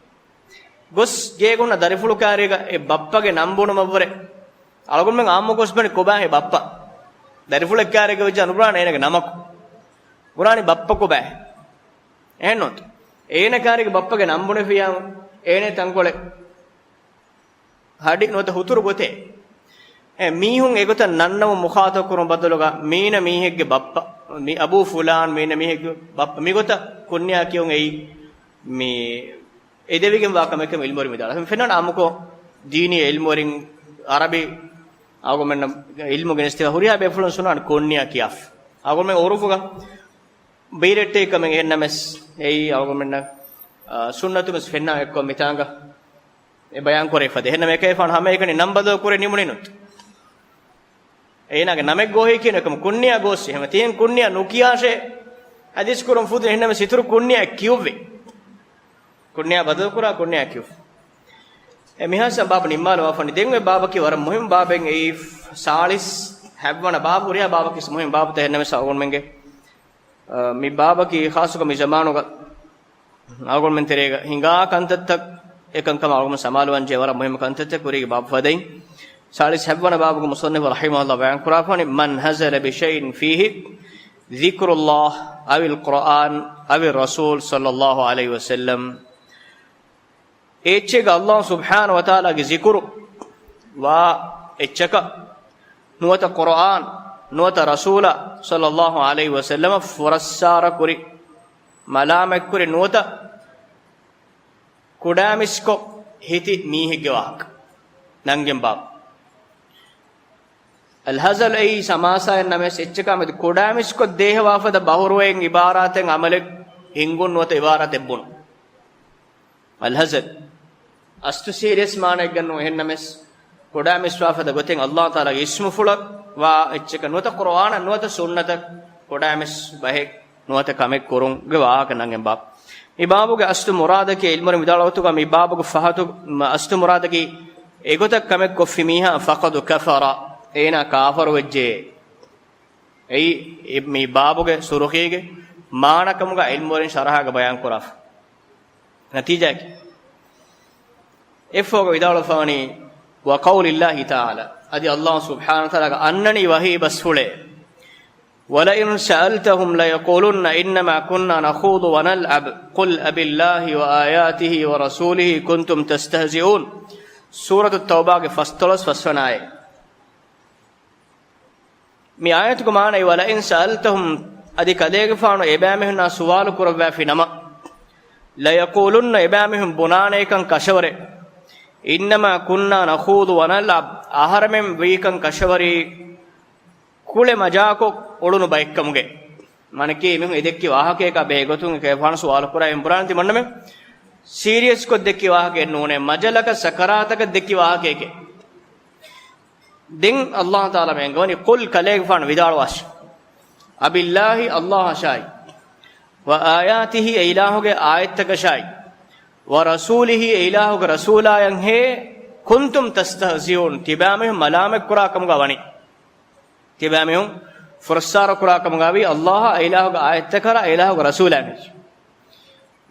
ގޮސް ގޭގަ ހުންނަ ދަރިފުޅު ކާރީގަ އެ ބައްޕަގެ ނަން ބުނުމަށްވުރެ އަޅުގަނޑުމެން އާއްމުކޮށް ބުނީ ކޮބާހޭ ބައްޕަ؟ ދަރިފުޅެއް ކާރީގަ ވެއްޖާ ނުބުނާނެ އޭނަގެ ނަމަކު. ބުނާނީ ބައްޕަ ކޮބާހޭ؟ އެހެންނޫންތަ؟ އޭނަ ކާރީގަ ބައްޕަގެ ނަން ބުނެފިއްޔާމު އޭނަ ތަންކޮޅެއް ހަޑި ނުވަތަ ހުތުރު ގޮތެއް. އެ މީހުން އެގޮތަށް ނަންނަމުން މުޚާޠަބު ކުރުން ބަދަލުގަ މީނަ މީހެއްގެ ބައްޕަ، މި އަބޫ ފުލާން މީނަ މީހެއްގެ ބައްޕަ މިގޮތަށް ކުންނިޔާ ކިޔުން އެއީ މި އެދެވިގެން ވާ ކަމެއްކަން ޢިލްމުވެރިން ވިދާޅުވި. ފެންނަން އާއްމުކޮށް ދީނީ ޢިލްމުވެރިން ޢަރަބި އަޅުގަނޑުމެންނަށް ޢިލްމު ގެނެސްދިފަ ހުރިހާ ބޭފުޅުން ސުނާން ކުންނިޔާ ކިޔާފަ. އަޅުގަނޑުމެން ޢުރުފުގަ ބީރެއްޓެއް ކަމެއް އެހެންނަމަވެސް އެއީ އަޅުގަނޑުމެންނަށް، އާ، ސުންނަތުންވެސް ފެންނާ އެއްކޮށް މިތާނގަ އެ ބަޔާން ކުރެވިފަދަ. އެހެންނަމަ އެކަލޭގެފާނު ހަމައެކަނި ނަން ބަދަލު ކުރެއްވި ނިމުނީ ނުވަތަ. އޭނާގެ ނަމެއް ގޯހޭ ކިޔަނީ ކަމަށް ކުންނިޔާ ގޯސް. އެހެންވީމަ ތިހެން ކުންނިޔާ ނުކިޔާށޭ ޙަދީޘް ކުރަން ފުދުން. އެހެންނަމަވެސް އިތުރު ކުންނިޔާ ކިޔުއްވި. ކުންނިޔާ ބަދަލު ކުރާ ކުންނިޔާ ކިޔުއްވި. އެ މިހާ ސަ ބާބު ނިންމާލަވާފަނީ. ދެން އޮތް ބާބަކީ ވަރަށް މުހިންމު ބާބެއް. އެއީ ސާޅީސް ހަތްވަނަ ބާބު. ހުރިހާ ބާބަކީ މުހިންމު ބާބުތައް. އެހެންނަމަވެސް އަޅުގަނޑުމެންގެ، އަ، މި ބާބަކީ ޚާއްޞަކޮށް މި ޒަމާނުގަ އަޅުގަނޑުމެން ތެރޭގަ ހިނގާ ކަންތައްތައް އެކަންކަމަށް އަޅުގަނޑު ސަމާލުވާން ޖެހޭ ވަރަށް މުހިންމު ކަންތައްތައް. ކުރީގެ ބާބު ފަދައިން ސާޅީސް ހަތްވަނަ ބާބުގެ މުޞައްނިފު ރަޙިމަހުﷲ ބަޔާން ކުރާފަނީ، من هزل بشيء فيه ذكر الله أو القرآن أو الرسول صلى الله عليه وسلم. އެއްޗެއްގަ ﷲ ސުބްޙާނަހޫ ވަތަޢާލާގެ ޒިކުރު ވާ އެއްޗަކަށް ނުވަތަ ޤުރުއާން ނުވަތަ ރަސޫލާ ޞައްލައްލާހު ޢަލައިހި ވަސައްލަމަ ފުރައްސާރަ ކުރި، މަލާމަތްކުރި ނުވަތަ ކުޑައިމިސްކޮށް ހިތި މީހެއްގެ ވާހަކަ ނަންގެން ބާބު. އަލްހަޒަލް އެއީ ސަމާސާއެއް ނަމަވެސް އެއްޗަކާ މެދު ކުޑައިމިސްކޮށް ދޭހަވާފަދަ ބަހުރުވައިން އިބާރާތެއް އަމަލެއް ހިންގުން ނުވަތަ އިބާރާތެއް ބުނުން. އަލްހަޒަލް. އަސްލު ސީރިއަސް މާނައެއްގަ ނޫން އެހެންނަމަވެސް، ކުޑައިމިސްވާފަދަ ގޮތެއް އައްލާހު ތަޢާލާގެ އިސްމުފުޅަށް ވާ އެއްޗަކަށް ނުވަތަ ޤުރުއާނަށް ނުވަތަ ސުންނަތަށް ކުޑައިމިސް ބަހެއް ނުވަތަ ކަމެއް ކުރުމުގެ ވާހަކަ ނަންގެން ބާ. މި ބާބުގެ އަސްލު މުރާދަކީ ޢިލްމުވެރިން ވިދާޅުވާ ގޮތުގަ މި ބާބުގެ ފަހަތު، މަ، އަސްލު މުރާދަކީ އެގޮތަށް ކަމެއް ކޮށްފި މީހާ، فقد كفر، އޭނާ ކާފަރު ވެއްޖެ. އެއީ މި ބާބުގެ ސުރުޚީގެ މާނަކަމުގަ ޢިލްމުވެރިން ޝަރަޙާގަ ބަޔާން ކުރާފަ. ނަތީޖާއަކީ، އެއަށްފަހުގަ ވިދާޅުވެފަވަނީ، وقول الله تعالى، އަދި އައްލާހު ސުބްޙާނަހު ވަތަޢާލާގެ އަންނަނީ ވަޙީ ބަސްފުޅޭ، ولئن سألتهم ليقولن إنما كنا نخوض ونلعب قل أبالله وآياته ورسوله كنتم تستهزئون. ސޫރަތު ތައުބާގެ ފަސްދޮޅަސް ފަސްވަނަ އާޔަތް. މި އާޔަތުގެ މާނައީ، ولئن سألتهم، އަދި ކަލޭގެފާނު އެބައިމީހުންނާ ސުވާލު ކުރައްވާފި ނަމަ، ليقولن، އެބައިމީހުން ބުނާނެކަން ކަށަވަރެއް، إنما كنا نخوض ونلعب، އަހަރެމެން ވީކަން ކަށަވަރީ ކުޅެ މަޖާކޮށް އުޅުނު ބައެއްކަމުގެ. މާނައަކީ އެމީހުން އެ ދެއްކި ވާހަކަޔަކާ ބެހޭ ގޮތުން އެކަލޭގެފާނު ސުވާލު ކުރާ އެނބުރާނެތި މަންނަމެން ސީރިއަސްކޮށް ދެއްކި ވާހަކައެއް ނޫނޭ، މަޖަލަކަށް ސަކަރާތަކަށް ދެއްކި ވާހަކައެކޭ. ދެން ﷲ ތަޢާލާ މި އެންގެވަނީ، ޤުލް، ކަލޭގެފާނު ވިދާޅުވާށި، އަބިﷲި، ﷲ އަށާއި، ވައާޔާތިހި، އެ އިލާހުގެ އާޔަތްތަކަށާއި، ވަރަސޫލިހި، އެ އިލާހުގެ ރަސޫލާއަށް ހޭ، ކުންތުމް ތަސްތަހްޒިއޫން، ތިބާމީހުން މަލާމަތްކުރާ ކަމުގަ ވަނީ. ތިބާމީހުން ފުރައްސާރަ ކުރާ ކަމުގައި ﷲ އެ އިލާހުގެ އާޔަތްތަކަށާ އެ އިލާހުގެ ރަސޫލާއަށް.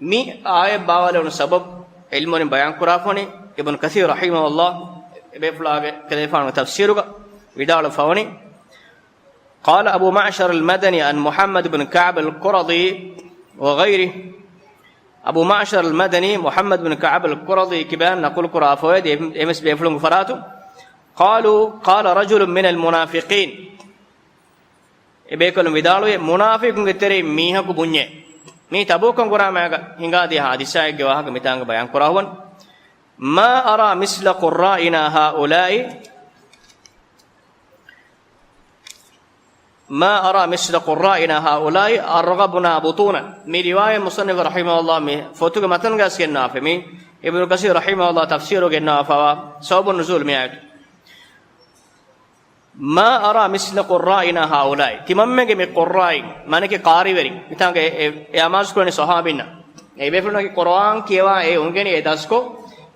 މި އާޔަތް ބާވާލެވުނު ސަބަބު ޢިލްމުވެރިން ބަޔާން ކުރާފަވަނީ، އިބްނު ކަސީރު ރަޙިމަހުﷲ އެބޭފުޅާގެ ކަލޭފާނުގެ ތަފްސީރުގަ ވިދާޅުވެފަވަނީ، قال أبو معشر المدني عن محمد بن كعب القرظي وغيره. އަބޫ މަޢްޝަރުލް މަދަނީ މުޙައްމަދު ބިން ކަޢަބުލް ޤުރަޟީ ކިބައިން ނަޤުލު ކުރާ އަފަވޭ އެ-، އެމެސް ބޭފުޅުންގެ ފަރާތުން. قالوا قال رجل من المنافقين. އެ ބޭކަލުން ވިދާޅުވި، މުނާފިޤުންގެ ތެރެއިން މީހަކު ބުންޏޭ. މީ ތަބޫކަށް ގުރާމައިގަ ހިނގާދިޔަ ހާދިސާއެއްގެ ވާހަކަ މިތާނގަ ބަޔާން ކުރާ ހުވަން. ما أرى مثل قرائنا هؤلاء ما أرى مثل قرائنا هؤلاء أرغبنا بطونا. މި ރިވާޔަތް މުޞައްނިފު ރަޙިމަހުﷲ މި ފޮތުގެ މަތަންގައި ގެންނާފަ. މި އިބްނު ކަސީރު ރަޙިމަހުﷲ ތަފްސީރު ގެންނާފަވާ ސަބަބުން ނުޒޫލު މި އާޔަތު. ما أرى مثل قرائنا هؤلاء. ތިމަންމެންގެ މި ޤުއްރާއިން، މާނައަކީ ޤާރީވެރިން. މިތާނގަ އެ، އެ، އެ އަމާޒުކުރަނީ ޞަޙާބީންނަށް. އެ ބޭފުޅުންނަކީ ޤުރުއާން ކިޔަވާ އެ އުނގެނި އެ ދަސްކޮށް،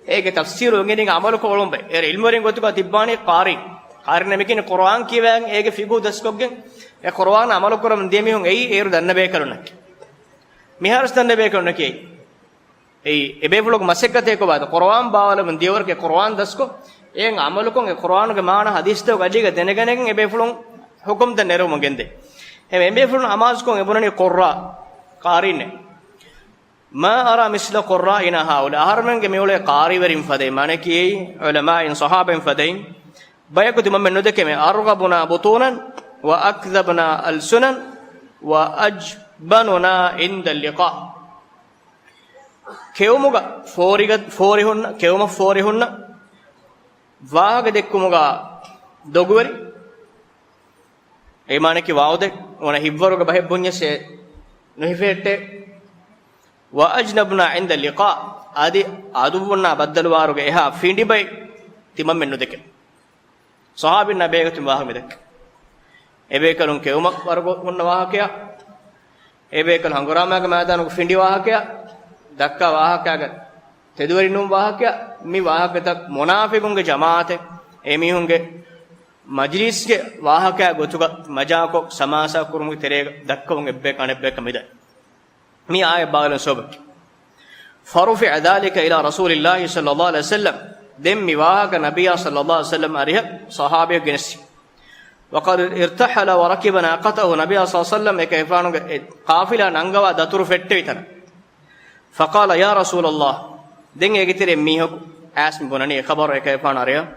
އޭގެ ތަފްސީރު އުނގެނީ އަމަލުކޮށް އުޅުނބެ. އޭރު ޢިލްމުވެރިން ގޮތުގަ ތިއްބާނީ ޤާރީން. ޤާރީން ނަމަކީ ޤުރުއާން ކިޔަވަން އޭގެ ފިޤުހު ދަސްކޮށްގެން އެ ޤުރުއާން އަމަލުކުރަމުން ދިޔަ މީހުން އެއީ އޭރު ދަންނަ ބޭކަލުންނަކީ. މިހާރުސް ދަންނަ ބޭކަލުންނަކީ އެއީ. އެއީ އެ ބޭފުޅުގެ މަސައްކަތޭ ކޮބާތަ؟ ޤުރުއާން ބާވާލަމުން ދިޔަވަރުގެ ޤުރުއާން ދަސްކޮށް، އެއިން އަމަލުކޮށް، އެ ޤުރުއާނުގެ މާނަ ޙަދީޘްތަކުގެ އަޑީގަ ދެނެގަނެގެން އެ ބޭފުޅުން ޙުކުމްތައް ނެރެވުމަށް ގެންދޭ. އެ ބޭފުޅުން އަމާޒުކޮށް އެބުނަނީ ޤުއްރާ، ޤާރީން. ما أرى مثل قرائنا هؤلاء. އަހަރުމެންގެ މިއުޅޭ ޤާރީވެރިން ފަދައިން، މާނައަކީ ޢުލަމާއިން، ޞަޙާބައިން ފަދައިން ބަޔަކު ތިމަންމެން ނުދެކެމެ. أرغبنا بطونا وأكذبنا ألسنا وأجبننا عند اللقاء. ކެއުމުގަ ފޯރިގަ-، ފޯރި ހުންނަ، ކެއުމަށް ފޯރި ހުންނަ، ވާހަކަ ދެއްކުމުގަ ދޮގުވެރި، އެ މާނައަކީ ވާއުދެއް، އޮނަ ހިތްވަރުގެ ބަހެއް ބުންޏަސް ނުހިފެހެއްޓޭ. وأجبننا عند اللقاء، އަދި އަދުއްވުންނާ ބައްދަލުވާރުގެ އެހާ ފިނޑިބައެއް ތިމަންމެން ނުދެކެ. ޞަޙާބީންނާ ބޭގަތުން ވާހަކަ މިދެއްކެ. އެބޭކަލުން ކެއުމަށް ވަރުގަ ހުންނަ ވާހަކަޔާ، އެބޭކަލުން ހަނގުރާމައިގެ މައިދާނުގަ ފިނޑި ވާހަކަޔާ، ދައްކާ ވާހަކައިގެ ތެދުވެރިނޫން ވާހަކަޔާ، މި ވާހަކަތައް މުނާފިޤުންގެ ޖަމާޢަތެއް އެމީހުންގެ މަޖިލީސްގެ ވާހަކައާ ގޮތުގަ މަޖާކޮށް ސަމާސާ ކުރުމުގެ ތެރޭގަ ދައްކަމުން އެއްބަޔަކާ އަނެއްބަޔަކަށް މިދަނީ. މި އާޔަތް ބާވާލުން ސަބަބަކީ. فرفع ذلك إلى رسول الله صلى الله عليه وسلم. ދެން މި ވާހަކަ ނަބިއްޔާ ޞައްލައްލާހު ޢަލައިހި ވަސައްލަމް އަރިހަށް ޞަޙާބީ ގެނެސް. وقد ارتحل وركب ناقته. ނަބިއްޔާ ޞައްލައްލާހު ޢަލައިހި ވަސައްލަމް އެކަލޭގެފާނުގެ އެ ޤާފިލާ ނަންގަވާ ދަތުރު ފެއްޓެވި ތަނަށް. فقال يا رسول الله. ދެން އޭގެ ތެރެއިން މީހަކު އައިސް މި ބުނަނީ އެ ޚަބަރު އެކަލޭގެފާނު އަރިހަށް.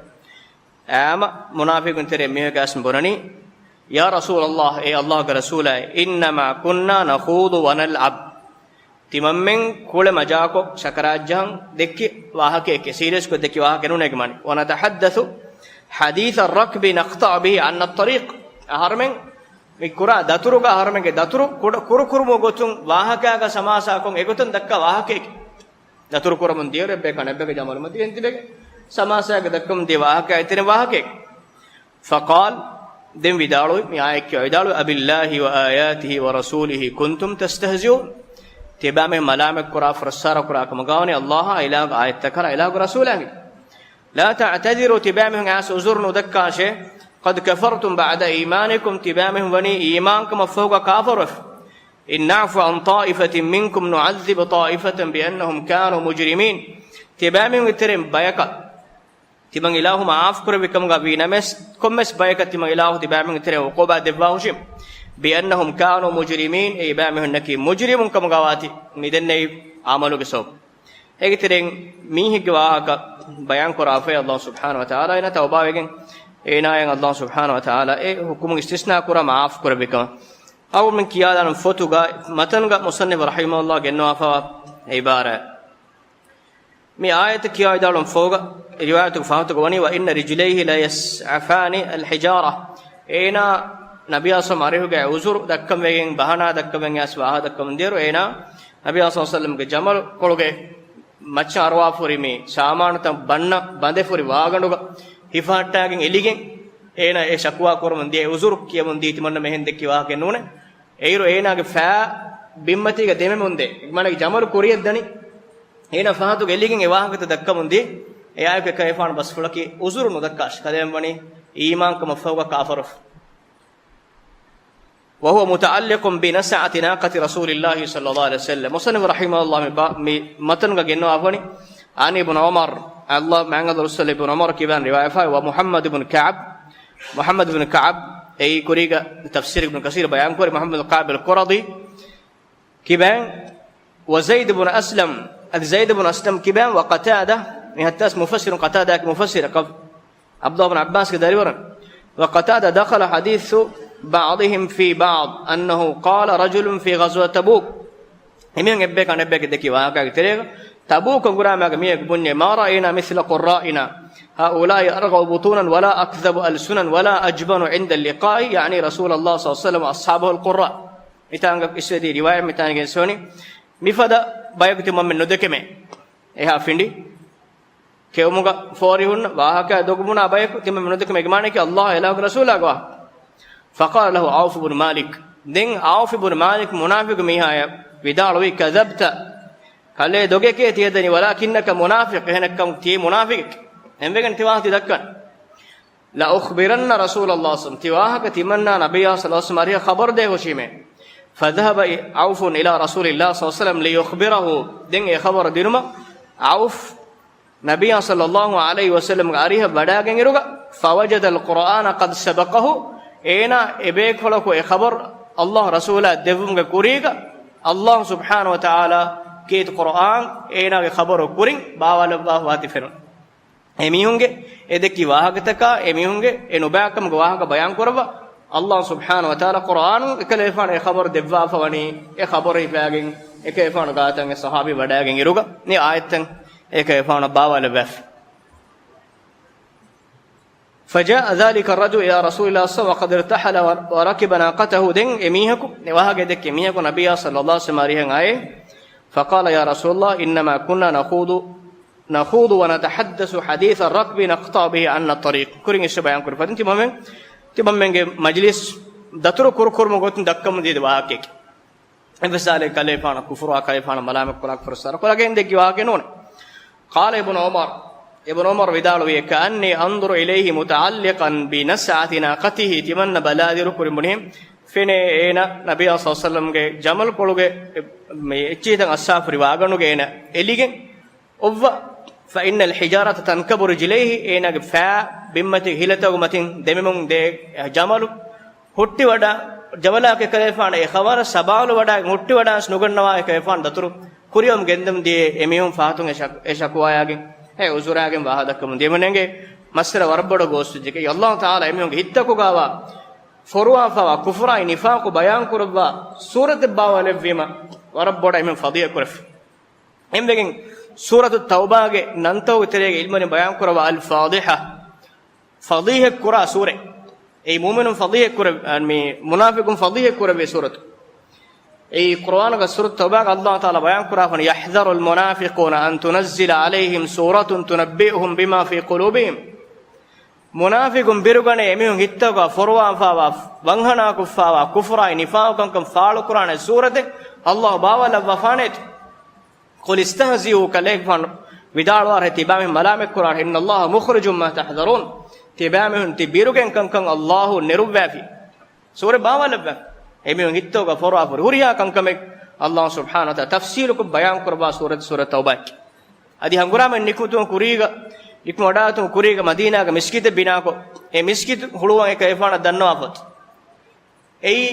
އާމަ މުނާފިޤުން ތެރޭ މީހަކަސް ބުނަނީ، يا رسول الله، އޭ ﷲގެ ރަސޫލާއޭ، إنما كنا نخوض ونلعب. ތިމަންމެން ކުޅެ މަޖާކޮށް ސަކަރާތްޖަހަން ދެއްކި ވާހަކައެކޭ، ސީރިއަސްކޮށް ދެއްކި ވާހަކަ ނޫނޭ މާނަ. ونتحدث حديث الركب نقطع به عنا الطريق. އަހަރުމެން މި ކުރާ ދަތުރުގަ އަހަރުމެންގެ ދަތުރު ކުޑަ-، ކުރުކުރުމުގެ ގޮތުން ވާހަކައިގަ ސަމާސާކޮށް އެގޮތުން ދައްކާ ވާހަކައެކޭ. ދަތުރު ކުރަމުން ދިޔައިރު އެއްބަޔަކާ އަނެއްބަޔަކަށް ޖަމަލުމަތި ގެންތިބެގެން ސަމާސާގެ ދައްކަމުން ދިޔަ ވާހަކައާ އެތެރެ ވާހަކައެއް. فقال، ދެން ވިދާޅުވި މި އާޔަތް ކިޔަވާ ވިދާޅުވި، أبالله وآياته ورسوله كنتم تستهزئون. ތިބާމެން މަލާމަތްކުރާ ފުރައްސާރަކުރާ ކަމަކާ ވަނީ ﷲ އާ އިލާހުގެ އާޔަތްތަކަށާ އިލާހުގެ ރަސޫލާގެ. لا تعتذروا، ތިބާމެން އައިސް އުޒުރު ނުދައްކާށޭ. قد كفرتم بعد إيمانكم، ތިބާމެން ވަނީ އީމާންކަމަށްފަހުގަ ކާފަރުވެފަ. إن نعف عن طائفة منكم نعذب طائفة بأنهم كانوا مجرمين. ތިބާމީހުންގެ ތެރެއިން ބަޔަކަށް ތިމަން އިލާހު މަޢާފް ކުރެއްވި ކަމުގަ ވީ ނަމަވެސް، ކޮންމެސް ބަޔަކަށް ތިމަން އިލާހު ތިބާމީހުންގެ ތެރެއިން ޢުޤޫބާ ދެއްވާހުށީ، بأنهم كانوا مجرمين، އެ ތިބާމީހުންނަކީ މުޖްރިމުން ކަމުގަ ވާތީ މި ދެންނެވި އަމަލުގެ ސަބަބުން. އޭގެ ތެރެއިން މީހެއްގެ ވާހަކަ ބަޔާން ކުރާފައި ﷲ ސުބްޙާނަހޫ ވަތަޢާލާ އޭނާ ތައުބާވެގެން، އޭނާއަށް ﷲ ސުބްޙާނަހޫ ވަތަޢާލާ އެ ޙުކުމުގެ އިސްތިސްނާ ކުރާ މަޢާފް ކުރެއްވިކަމަށް. އަޅުގަނޑުމެން ކިޔާލާނަން ފޮތުގަ މަތަނުގަ މުޞައްނިފު ރަޙިމަހުﷲ ގެންނަވާފައިވާ ޢިބާރާތް. މި އާޔަތަށް ކިޔާ ވިދާޅުވުން ފަހުގަ ރިވާޔަތުގެ ފަހަތުގަ ވަނީ، وإن رجليه ليزحفان الحجارة. އޭނާ ނަބިއްޔާ ޞައްލައްލާހު ޢަލައިހި ވަސައްލަމް އަރިހުގައި ޢުޛުރު ދައްކަން ވެގެން، ބަހަނާ ދައްކަމެން އައިސް ވާހަކަ ދައްކަމުން ދިޔައިރު، އޭނާ ނަބިއްޔާ ޞައްލައްލާހު ޢަލައިހި ވަސައްލަމްގެ ޖަމަލު ކޮޅުގެ މައްޗަށް އަރުވާފަ ހުރި މި ސާމާނުތައް ބަންނަ ބަނދެފަ ހުރި ވާގަނޑުގަ ހިފަހައްޓާގެން އެލިގެން، އޭނާ އެ ޝަކުވާ ކުރަމުން ދިޔަ އުޒުރު ކިޔަމުން ދީ ތިމަންނަމެން އެހެން ދެއްކި ވާހަކައެއް ނޫނޭ. އެއިރު އޭނާގެ ފައި ބިންމަތީގަ ދެމެމުން ދޭ. މާނަ ޖަމަލު ކުރިޔަށް ދަނީ. އޭނާ ފަހަތުގަ އެލިގެން އެ ވާހަކަތައް ދައްކަމުން ދިޔަ. އެއާއެކު އެކަލޭފާނު ބަސްފުޅަކީ އުޒުރު ނުދައްކާށި. ކަލޭމެން ވަނީ އީމާންކަމަށް ފަހުގަ ކާފަރު. وهو متعلق بنسعة ناقة رسول الله صلى الله عليه وسلم. މުޞައްނިފު ރަޙިމަހުﷲ މި ބާ-، މި މަތަނުގަ ގެންނަވާފަނީ، عن ابن عمر، ﷲ މާތް ރަސޫލު އިބްނު ޢުމަރު ކިބައިން ރިވާޔަތްވެފައި، ومحمد بن كعب، މުޙައްމަދު ބިން ކަޢަބް، އެއީ ކުރީގަ ތަފްސީރު އިބްނު ކަސީރު ބަޔާންކުރި މުޙައްމަދު ބިން ކަޢަބް އަލް ޤުރަޟީ ކިބައިން، وزيد بن أسلم، އަދި ޒައިދު ބިން އަސްލަމް ކިބައިން، وقتادة، މި ހަތްތަސް މުފައްސިރު، ޤަތާދާގެ މުފައްސިރު، ޢަބްދުﷲ ބިން ޢައްބާސްގެ ދަރިވަރުން، وقتادة دخل حديث بعضهم في بعض أنه قال رجل في غزوة تبوك. އެމީހުން އެއްބަޔަކު އަނެއްބަޔަކަށް ދެއްކި ވާހަކައިގެ ތެރޭގަ، ތަބޫކު ހަނގުރާމައިގަ މީހަކު ބުންޏޭ، ما رأينا مثل قرائنا هؤلاء أرغب بطونا ولا أكذب ألسنا ولا أجبن عند اللقاء، يعني رسول الله صلى الله عليه وسلم وأصحابه القراء. މިތާނގަ އިސްވެދީ ރިވާޔަތް މިތާނގެ އިސްވަނީ، މިފަދަ ބަޔަކު ތިމަންމެން ނުދެކެމޭ. އެހާ ފިނޑި ކެއުމުގަ ފޯރި ހުންނަ ވާހަކަ ދޮގު ބުނާ ބަޔަކު ތިމަންމެން ނުދެކެމޭ މާނައަކީ ﷲ އެ އިލާހުގެ ރަސޫލާގެ ވާހަކަ. فقال له عوف بن مالك. ދެން ޢައުފު ބުނު މާލިކް މުނާފިޤު މީހާޔަށް ވިދާޅުވީ، كذبت. ކަލޭ ދޮގެކޭ ތިޔަދަނީ، ولكنك منافق، އެހެނެއްކަމު ތި މުނާފިޤެކޭ. އެންވެގެން ތި ވާހަކަ ތި ދައްކަން. لأخبرن رسول الله صلى الله عليه وسلم، ތި ވާހަކަ ތިމަންނާ ނަބިއްޔާ صلى الله عليه وسلم އަރިހަށް ޚަބަރު ދޭ ހުށީމޭ. فذهب عوف إلى رسول الله صلى الله عليه وسلم ليخبره. ދެން އެ ޚަބަރު ދިނުމަށް ޢައުފް ނަބިއްޔާ صلى الله عليه وسلم ގެ އަރިހަށް ވަޑާގެން އިރުގަ، فوجد القرآن قد سبقه، އޭނާ އެބޭކަލަކު އެ ޚަބަރު ﷲ ރަސޫލާ ދެއްވުމުގެ ކުރީގަ، ﷲ سبحانه وتعالى ކީރިތި ޤުރްއާން އޭނާގެ ޚަބަރު ކުރިން ބާވާލައްވާފަ ވާތީ ފެނުނު. އެމީހުންގެ އެ ދެއްކި ވާހަކަތަކާ، އެމީހުންގެ އެ ނުބާކަމުގެ ވާހަކަ ބަޔާން ކުރައްވާ، ﷲ سبحانه وتعالى ޤުރްއާނުން އެކަލޭފާނު އެ ޚަބަރު ދެއްވާފަ ވަނީ، އެ ޚަބަރު ހިފާގެން އެކަލޭފާނު ގާތަށް އެ ޞަޙާބީ ވަޑާގެން އިރުގަ، މި އާޔަތްތައް އެކަލޭފާނަށް ބާވާލައްވާފަ. فجاء ذلك الرجل إلى رسول الله صلى الله عليه وسلم وقد ارتحل وركب ناقته. ދެން އެ މީހަކު، އެ ވާހަކަ ދެއްކި މީހަކު ނަބިއްޔާ صلى الله عليه وسلم އަރިހަށް އައޭ، فقال يا رسول الله إنما كنا نخوض، نخوض ونتحدث حديث الركب نقطع به عنا الطريق. ކުރިން އިސްވެ ބަޔާން ކުރި ފަދައިން ތިމަންމެން، ތިމަންމެންގެ މަޖިލިސް ދަތުރު ކުރުކުރުމުގެ ގޮތުން ދައްކަމުން ދިޔަ ވާހަކައެކޭ. އެއްވެސް ސާލެއް ކަލޭފާނަށް ކުފުރާ ކަލޭފާނަށް މަލާމަތްކުރާ ކުފުރު ސަރަކޮޅަކަށް ދެއްކި ވާހަކައެއް ނޫނޭ. قال ابن عمر، އިބްނު ޢުމަރު ވިދާޅުވި، كأني أنظر إليه متعلقا بنسعة ناقته، ތިމަންނަ ބަލާލިއިރު ކުރިން ބުނިހެން ފެނޭ އޭނަ ނަބިއްޔާ صلى الله عليه وسلم ގެ ޖަމަލު ކޮޅުގެ މި އެއްޗިހިތައް އައްސާފަ ހުރި ވާގަނޑުގަ އޭނަ އެލިގެން އޮއްވަ، فإن الحجارة تنكب رجليه، އޭނާގެ ފައި ބިންމަތި ހިލަތަކުގެ މަތިން ދެމެމުން ދޭ ޖަމަލު ހުއްޓިވަޑާ، ޖަމަލާ އެކަލޭފާނަށް އެ ޚަބަރަށް ސަބާލު ވަޑާގެން ހުއްޓިވަޑާންސް ނުގަންނަވާ އެކަލޭފާނު ދަތުރު ކުރިއަށް ގެންދަމުން ދިޔަ އެމީހުން ފަހަތުން އެ ޝަ-، އެ ޝަކުވާޔާގެން، އެ އުޒުރާގެން ވާހަކަ ދައްކަމުން ދިޔަމުން އެނގޭ މައްސަލަ ވަރަށް ބޮޑަށް ގޯސްވެއްޖެކޭ. ﷲ ތަޢާލާ އެމީހުންގެ ހިތްތަކުގައިވާ ފޮރުވާފައިވާ ކުފުރާއި ނިފާޤު ބަޔާންކުރައްވާ ސޫރަތެއް ބާވާލެއްވީމަ ވަރަށް ބޮޑަށް އެމީހުން ފަޟީޙަތް ކުރެފި. އެންވެގެން ސޫރަތު ތައުބާގެ ނަންތަކުގެ ތެރޭގަ ޢިލްމުވެރިން ބަޔާންކުރައްވާ އަލް ފާޟިޙާ، ފަޟީޙަތް ކުރާ ސޫރަތް. އެއީ މުއުމިނުން ފަޟީޙަތް ކުރެ-، މި މުނާފިޤުން ފަޟީޙަތް ކުރެއްވި ސޫރަތު. އެއީ ޤުރުއާނުގަ ސޫރަތު ތައުބާގަ ﷲ ތަޢާލާ ބަޔާންކުރާފަނި، يحذر المنافقون أن تنزل عليهم سورة تنبئهم بما في قلوبهم. މުނާފިޤުން ބިރުގަނޭ އެމީހުން ހިތްތަކުގަ ފޮރުވާފައިވާ، ވަންހަނާކޮށްފައިވާ ކުފުރާއި ނިފާޤު ކަންކަން ފާޅުކުރާނެ ސޫރަތެއް ﷲ ބާވާލައްވާފާނޭތޯ؟ قل استهزئوا، ކަލޭގެފާނު ވިދާޅުވާށޭ، ތިބާމީހުން މަލާމަތްކުރާށޭ، إن الله مخرج ما تحذرون، ތިބާމީހުން ތި ބިރުގެން ކަންކަން ﷲ ނެރުއްވާފި. ސޫރަ ބާވާލައްވާ. އެމީހުން ހިތްތަކުގަ ފޮރުވާފަ ހުރިހާ ކަންކަމެއް ﷲ ސުބްޙާނަހޫ ވަތަޢާލާ ތަފްޞީލުކޮށް ބަޔާންކުރައްވާ ސޫރަތެއް ސޫރަތު ތައުބާއަކީ. އަދި ހަނގުރާމައިން ނިކުމެތުން ކުރީގަ، ނިކުމެވަޑާގަތުން ކުރީގަ މަދީނާގަ މިސްކިތެއް ބިނާކޮށް، އެ މިސްކިތު ހުޅުވަން އެކަލޭފާނަށް ދަންނަވާފަ އޮތީ. އެއީ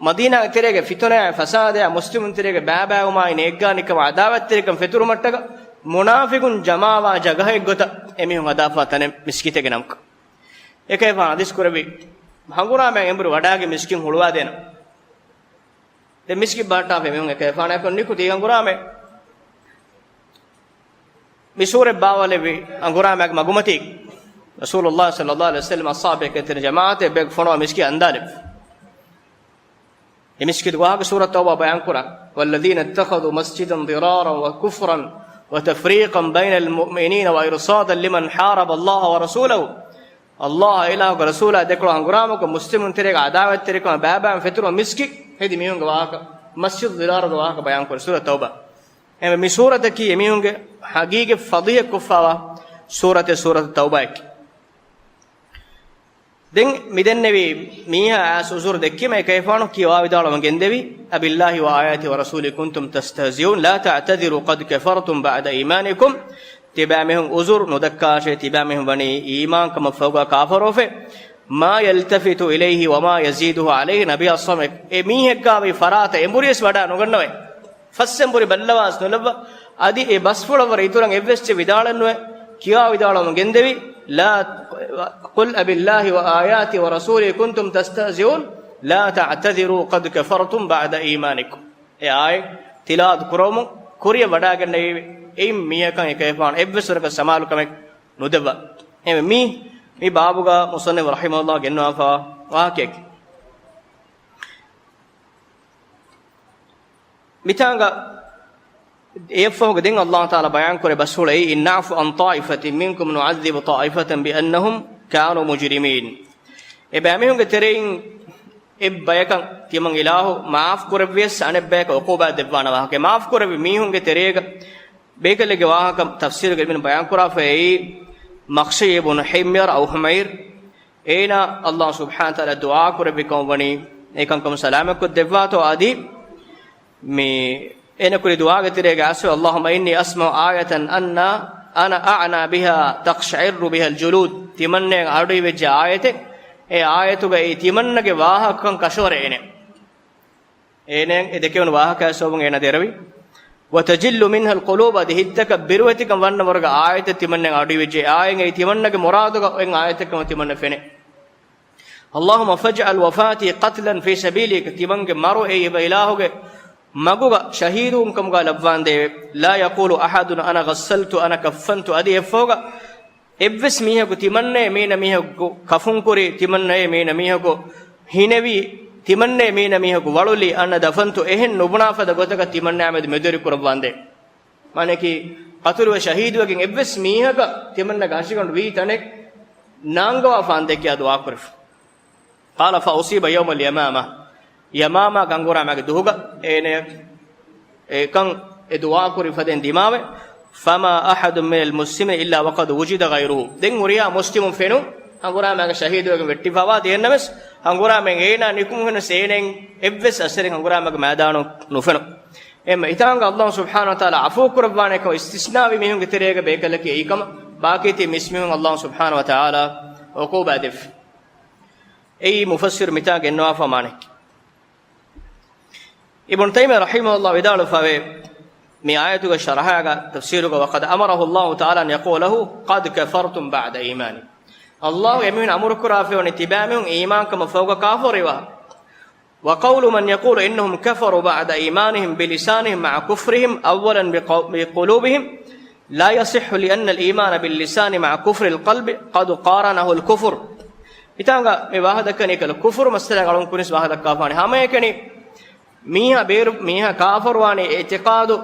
މަދީނާގެ ތެރޭގެ ފިތުނައާއި ފަސާދައާ މުސްލިމުންތެރޭގެ ބައިބައިވުމާއި ނޭއްގާނިކަމާ އަދާވަތްތެރިކަން ފެތުރުމަށްޓަކާ މުނާފިޤުން ޖަމާވާ ޖަގަހެއްގޮތަށް އެމީހުން ހަދާފާ ތަނެއް މިސްކިތެއްގެ ނަމަކަށް. އެކަލޭފާނު ޙަދީޘް ކުރެއްވި ހަނގުރާމައިން އެނބުރި ވަޑާގެ މިސްކިތް ހުޅުވާދޭނަން. ދެން މިސްކިތް ބަހައްޓާފަ އެމީހުން އެކަލޭފާނާއެކު ނިކުތީ ހަނގުރާމައިން. މި ސޫރަތް ބާވާލެއްވި ހަނގުރާމައިގެ މަގުމަތީ، ރަސޫލުﷲ ޞައްލަﷲު ޢަލައިހި ވަސައްލަމަ އަޞްޙާބު ބޭކަލުން ތިން ޖަމާޢަތެއް އެއްބަޔަކު ފޮނުވާ މިސްކިތް އަންދާލެއްވި. އެ މިސްކިތުގެ ވާހަކަ ސޫރަތު ތައުބާ ބަޔާންކުރާ، والذين اتخذوا مسجدا ضرارا وكفرا وتفريقا بين المؤمنين وإرصادا لمن حارب الله ورسوله. ﷲ އާ އިލާހުގެ ރަސޫލާ ދެކޮޅަށް ހަނގުރާމަކޮށް، މުސްލިމުން ތެރޭގަ ޢަދާވަތްތެރިކަމާ ބައިބައިން ފެތުރުމަށް މިސްކިތް ހެދި މީހުންގެ ވާހަކަ، މަސްޖިދު ޟިރާރުގެ ވާހަކަ ބަޔާންކުރި ސޫރަ ތައުބާ. އެހެންވެ، މި ސޫރަތަކީ އެމީހުންގެ ހަގީގަތް ފަޟީޙަތް ކޮށްފާވާ ސޫރަތެއް، ސޫރަތު ތައުބާއަކީ. ދެން މިދެންނެވި މީހާ އައިސް ޢުޛުރު ދެއްކީމަ، އެކަލޭގެފާނު ކިޔަވާ ވިދާޅުވަން ގެންދެވި، "أبالله وآياته ورسوله كنتم تستهزئون لا تعتذروا قد كفرتم بعد إيمانكم." ތިބާމީހުން ޢުޛުރު ނުދައްކާށޭ، ތިބާމީހުން ވަނީ އީމާންކަމަށް ފަހުގަ ކާފަރުވެފަ. "ما يلتفت إليه وما يزيده عليه." ނަބިއްޔާ ޞައްލަﷲ ޢަލައިހި ވަސައްލަމަ އެ މީހެއްގާ ވީ ފަރާތަށް އެނބުރިޔަސް ވަޑާ ނުގަންނަވައި، ފަސް އެނބުރި ބައްލަވާސް ނުލައްވާ، އަދި އެ ބަސްފުޅަށް ވަރަށް އިތުރަށް އެއްވެސް ޗެއް ވިދާޅެއްނުވެ، ކިޔާ ވިދާޅުވަމުން ގެންދެވި، لا، "قل أبالله وآياته ورسوله كنتم تستهزئون لا تعتذروا قد كفرتم بعد إيمانكم." އެ އާޔަތް ތިލާވަތު ކުރައްވަމުން ކުރިއަށް ވަޑާގެންނެވި އެއިން މީހަކަށް އެކަލޭގެފާނު އެއްވެސް ވަރަކަށް ސަމާލުކަމެއް ނުދެއްވާ. އެހެންވެ، މީ، މި ބާބުގަ މުޞައްނިފު ރަޙިމަހުﷲ ގެންނަވާފަ ވާހަކައެކެވެ. މިތާނގަ އެއަށްފަހުގަ ދެން ﷲ ތަޢާލާ ބަޔާންކުރޭ ބަސްފުޅައީ، "إن نعف عن طائفة منكم نعذب طائفة بأنهم كانوا مجرمين." އެބައިމީހުންގެ ތެރެއިން އެއްބަޔަކަށް ތިމަން އިލާހު މާފް ކުރެއްވިޔަސް އަނެއްބަޔަކަށް ޢުޤޫބާތް ދެއްވާނެ ވާހަކަ. މާފް ކުރެއްވި މީހުންގެ ތެރޭގަ ބޭކަލެއްގެ ވާހަކަ ތަފްސީރުގަ އިބްނު ބަޔާންކުރާފައި، މަޚްޝައްޔި ބުނު ޙިމްޔަރު އައު ޙުމައިރު، އޭނާ ﷲ ސުބްޙާނަހޫ ވަތަޢާލާ ދުޢާ ކުރެއްވި ކަމަށް ވަނީ، އެކަންކަމުން ސަލާމަތްކޮށްދެއްވާތޯ އަދި މި އޭނަ ކުރި ދުޢާގެ ތެރޭގަ އައިސް، "اللهم إني أسمع آية أنا، أنا أعنى بها تقشعر بها الجلود." ތިމަންނައަށް އަޑުއިވިއްޖެ އާޔަތެއް، އެ އާޔަތުގައި ތިމަންނަގެ ވާހަކަކަން ކަށަވަރެއް އޭނެ. އޭނައަށް އެ ދެކެވުނު ވާހަކައާ ސަބަބުން އޭނަ ދެރަވި. "وتجل منها القلوب." އަދި ހިތްތަކަށް ބިރުވެތިކަން ވަންނަ ވަރުގެ އާޔަތެއް ތިމަންނައަށް އަޑުއިވިއްޖެ. އާޔަތް އެއީ ތިމަންނަގެ މުރާދުގަ އޮތް އާޔަތެއްކަމަށް ތިމަންނަ ފެނޭ. "اللهم فاجعل وفاتي قتلا في سبيلك." ތިމަންގެ މަރު އެއީ އެބަ އިލާހުގެ މަގުގަ ޝަހީދުވުން ކަމުގަ ލައްވާނދޭވެ. "لا يقول أحد أنا غسلت، أنا كفنت." އަދި އެއަށްފަހުގަ އެއްވެސް މީހަކު ތިމަންނައޭ މީނަ މީހަކު ކަފުންކުރި، ތިމަންނައޭ މީނަ މީހަކު ހިނެވި، ތިމަންނައޭ މީނަ މީހަކު ވަޅުލި، "أنا دفنت" އެހެން ނުބުނާ ފަދަ ގޮތަކަށް ތިމަންނައާމެދު މެދުވެރި ކުރައްވާނދޭ. މާނައަކީ، ޤަތުލުވެ ޝަހީދުވެގެން އެއްވެސް މީހަކަށް ތިމަންނަގެ ހަށިގަނޑު ވީ ތަނެއް ނާންގަވާފާނދޭ ކިޔާ ދުޢާކުރެފަ. قال فأصيب يوم اليمامة. ޔަމާމާ ހަނގުރާމައިގެ ދުހުގަ އޭނަ އެކަން އެ ދުޢާކުރި ފަދައިން ދިމާވެ، فما أحد من المسلمين إلا وقد وجد غيره. ދެން ހުރިހާ މުސްލިމުން ފެނުން ހަނގުރާމައިގެ ޝަހީދުވެގެން ވެއްޓިފަވާ ދެންނަމަވެސް، ހަނގުރާމައިން އޭނާ ނިކުމެހެނަސް އޭނައިން އެއްވެސް އަސަރެއް ހަނގުރާމައިގެ މައިދާނު ނުފެނުން. އެހެންވެ، އެތާނގަ ﷲ ސުބްޙާނަހޫ ވަތަޢާލާ ޢަފޫ ކުރައްވާނެކަމަށް އިސްތިސްނާވި މީހުންގެ ތެރޭގަ ބޭކަލަކީ އެއީކަމަށް، ބާކީތި މިސްމީހުން ﷲ ސުބްޙާނަހޫ ވަތަޢާލާ ޢުޤޫބާ ދެއްވި. އެއީ މުފައްސިރު މިތާ ގެންނަވާފާ މާނައަކީ. އިބްނު ތައިމިއްޔާ ރަޙިމަހުﷲ ވިދާޅުވެފަވޭ، މި އާޔަތުގެ ޝަރަޙާގަ ތަފްސީރުގަ، "وقد أمره الله تعالى أن يقول له قد كفرتم بعد إيمانكم." ﷲ އެމީހުން އަމުރުކުރާފައިވަނީ ތިބާމީހުން އީމާންކަމަށް ފަހުގަ ކާފަރުވާ. "وقول من يقول إنهم كفروا بعد إيمانهم بلسانهم مع كفرهم أولا بقو-، بقلوبهم لا يصح لأن الإيمان باللسان مع كفر القلب قد قارنه الكفر." މިތާނގަ މި ވާހަކަ ދައްކަނީ ކަލަ ކުފުރު މައްސަލަ އަޅުން ކުރިން ވާހަކަ ދައްކާފާނެ. ހަމައެކަނި މީހާ ބޭރު، މީހާ ކާފަރުވާނީ އިޢްތިޤާދު،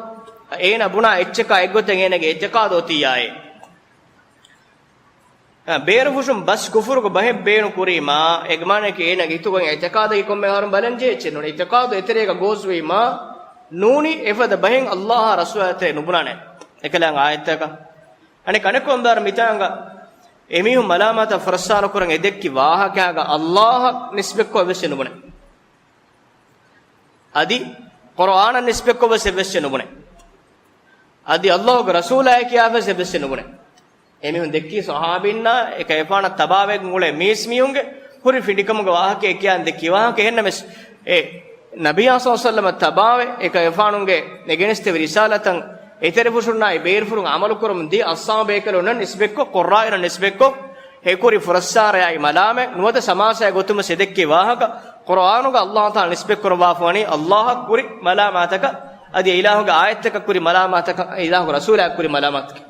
އޭނާ ބުނާ އެއްޗަކާ އެއްގޮތަށް އޭނާގެ އިޢްތިޤާދު އޮތިއްޔާއޭ. އަ، ބޭރުފުށުން ބަސް ކުފުރުގެ ބަހެއް ބޭނުން ކުރީމާ، އޭގެ މާނައަކީ އޭނާގެ ހިތުގައި އިޢްތިޤާދަކީ ކޮންމެ އަހަރުން ބަލަން ޖެހޭ އެއްޗެއް ނޫން. އިޢްތިޤާދު އެތެރޭގަ ގޯސްވީމާ، ނޫނީ އެފަދަ ބަހެއް ﷲ އާ ރަސޫލާ އެތެރޭ ނުބުނާނެ. އެކަލާނގެ އާޔަތަކަށް. އަނެއް ކަނެއްކޮށް އަނބާރު މިތާނގަ އެމީހުން މަލާމާތަށް ފުރައްސާރަ ކުރަން އެ ދެއްކި ވާހަކައިގަ ﷲ އަށް ނިސްބަތްކޮށް އެއްވެސް ނުބުނެ. އަދި ޤުރުއާނަށް ނިސްބަތްކޮށް ވެސް އެއްވެސް ނުބުނެ. އަދި ﷲގެ ރަސޫލާއޭ ކިޔާފަސް އެއްވެސް ނުބުނެ. އެމީހުން ދެއްކީ ޞަޙާބީންނާ އެކަލޭގެފާނަށް ތަބާވެގެން އުޅޭ މީސްމީހުންގެ ހުރި ފިނޑިކަމުގެ ވާހަކައެއް ކިޔާން ދެއްކި ވާހަކަ. އެހެންނަމަވެސް، އެ ނަބިއްޔާ ޞައްލަﷲ ޢަލައިހި ވަސައްލަމަށް ތަބާވެ، އެކަލޭގެފާނުގެ ނެގެނެސްދެވި ރިސާލަތަށް އެތެރެފުށުންނާއި ބޭރުފުށުން ޢަމަލުކުރަމުން ދިޔަ އަޞްޙާބު ބޭކަލުންނަށް ނިސްބަތްކޮށް، ޤުއްރާއިންނަށް ނިސްބަތްކޮށް، އެކުރި ފުރައްސާރަޔާއި މަލާމަތް ނުވަތަ ސަމާސާއެއް ގޮތުން ވެސް އެދެއްކި ވާހަކަ، ޤުރުއާނުގަ ﷲ ތަޢާލާ ނިސްބަތްކުރައްވާފަވަނީ ﷲއަށް ކުރި މަލާމާތަކަށް، އަދި އެ އިލާހުގެ އާޔަތްތަކަށް ކުރި މަލާމާތަކަށް، އިލާހުގެ ރަސޫލާއަށް ކުރި މަލާމާތަކަށް.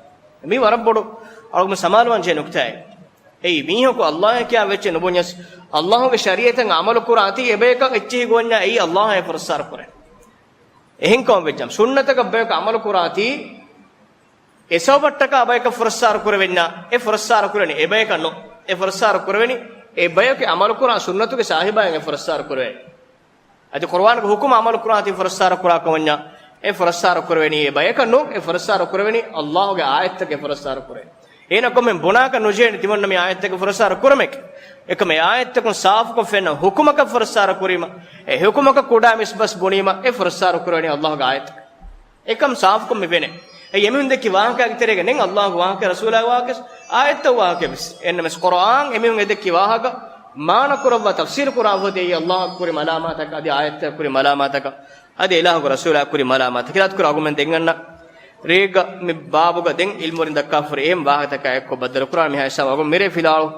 މީ ވަރަށް ބޮޑު އަޅުގަނޑު ސަމާލުވާން ޖެހޭ ނުކުތާއެއް. އެއީ މީހަކު ﷲއޭ ކިޔާ އެއްޗެއް ނުބުންޏަސް، ﷲގެ ޝަރީޢަތަށް ޢަމަލު ކުރާތީ އެބަޔަކަށް އެއްޗެހި ގޮވަންޏާ އެއީ ﷲއޭ ފުރައްސާރަ ކުރޭ. އެހެންކަމަށް ވެއްޖާމަ، ސުންނަތަކަށް ބަޔަކަށް ޢަމަލު ކުރާތީ، އެ ސަބަބަށްޓަކާ ބަޔަކަށް ފުރައްސާރަ ކުރެވެންޏާ، އެ ފުރައްސާރަ ކުރަނީ އެބަޔަކަށް ނޫން. އެ ފުރައްސާރަ ކުރެވެނީ، އެ ބަޔަކު އަމަލުކުރާ ސުންނަތުގެ ސާހިބާއިން އެ ފުރައްސާރަ ކުރެވޭ. އަދި ޤުރުއާނުގެ ޙުކުމަށް އަމަލު ކުރާތީ ފުރައްސާރަ ކުރާ ކަމަންޏާ، އެ ފުރައްސާރަ ކުރެވެނީ އެ ބަޔަކަށް ނޫން، އެ ފުރައްސާރަ ކުރެވެނީ ﷲ ގެ އާޔަތްތަކެއް ފުރައްސާރަ ކުރޭ. އޭނަ ކޮންމެ ބުނާކަށް ނުޖެހޭނެ ތިމަންނަ މި އާޔަތްތަކެއް ފުރައްސާރަ ކުރުމެކެ. އެކަމަ އެ އާޔަތްތަކުން ސާފުކޮށް ފެންނަ ޙުކުމަކަށް ފުރައްސާރަ ކުރީމަ، އެ ޙުކުމަކަށް ކުޑަ މިސްބަސް ބުނީމަ، އެ ފުރައްސާރަ ކުރެވެނީ ﷲ ގެ އާޔަތްތަކެއް. އެކަމް ސާފުކޮށް މި ފެނޭ. އެ އެމީހުން ދެއްކި ވާހަކައިގެ ތެރޭގަ ނެތް ﷲ ގެ ވާހަކަ، ރަސޫލާގެ ވާހަކަ، އާޔަތްތައް ވާހަކަ ވެސް. އެންމެސް ޤުރުއާން އެމީހުން އެ ދެއްކި ވާހަކަ މާނަ ކުރައްވާ ތަފްސީރު ކުރާ ފަދައި ﷲ ކުރި މަލާމާތަކަށް، އަދި އާޔަތްތައް ކުރި މަލާމާތަކަށް، އަދި އިލާހުގެ ރަސޫލާ ކުރި މަލާމާތަކަށް. ކިލާތު ކުރާ އަގުމެން ދެން އަންނަ ރީގަ މި ބާބުގަ ދެން ޢިލްމުވެރިން ދައްކާފަހުރި އެހެން ވާހަކަތަކާ އެއްކޮށް ބައްދަލު ކުރާން މިހާ ހިސާބު އަގުން މިރޭ ފިލާވަޅު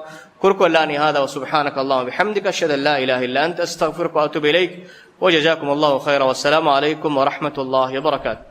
ކުރުކޮށްލާނީ. هذا وسبحانك اللهم وبحمدك، أشهد أن لا إله إلا أنت، أستغفرك وأتوب إليك، وجزاكم الله خيرا، والسلام عليكم ورحمة الله وبركاته.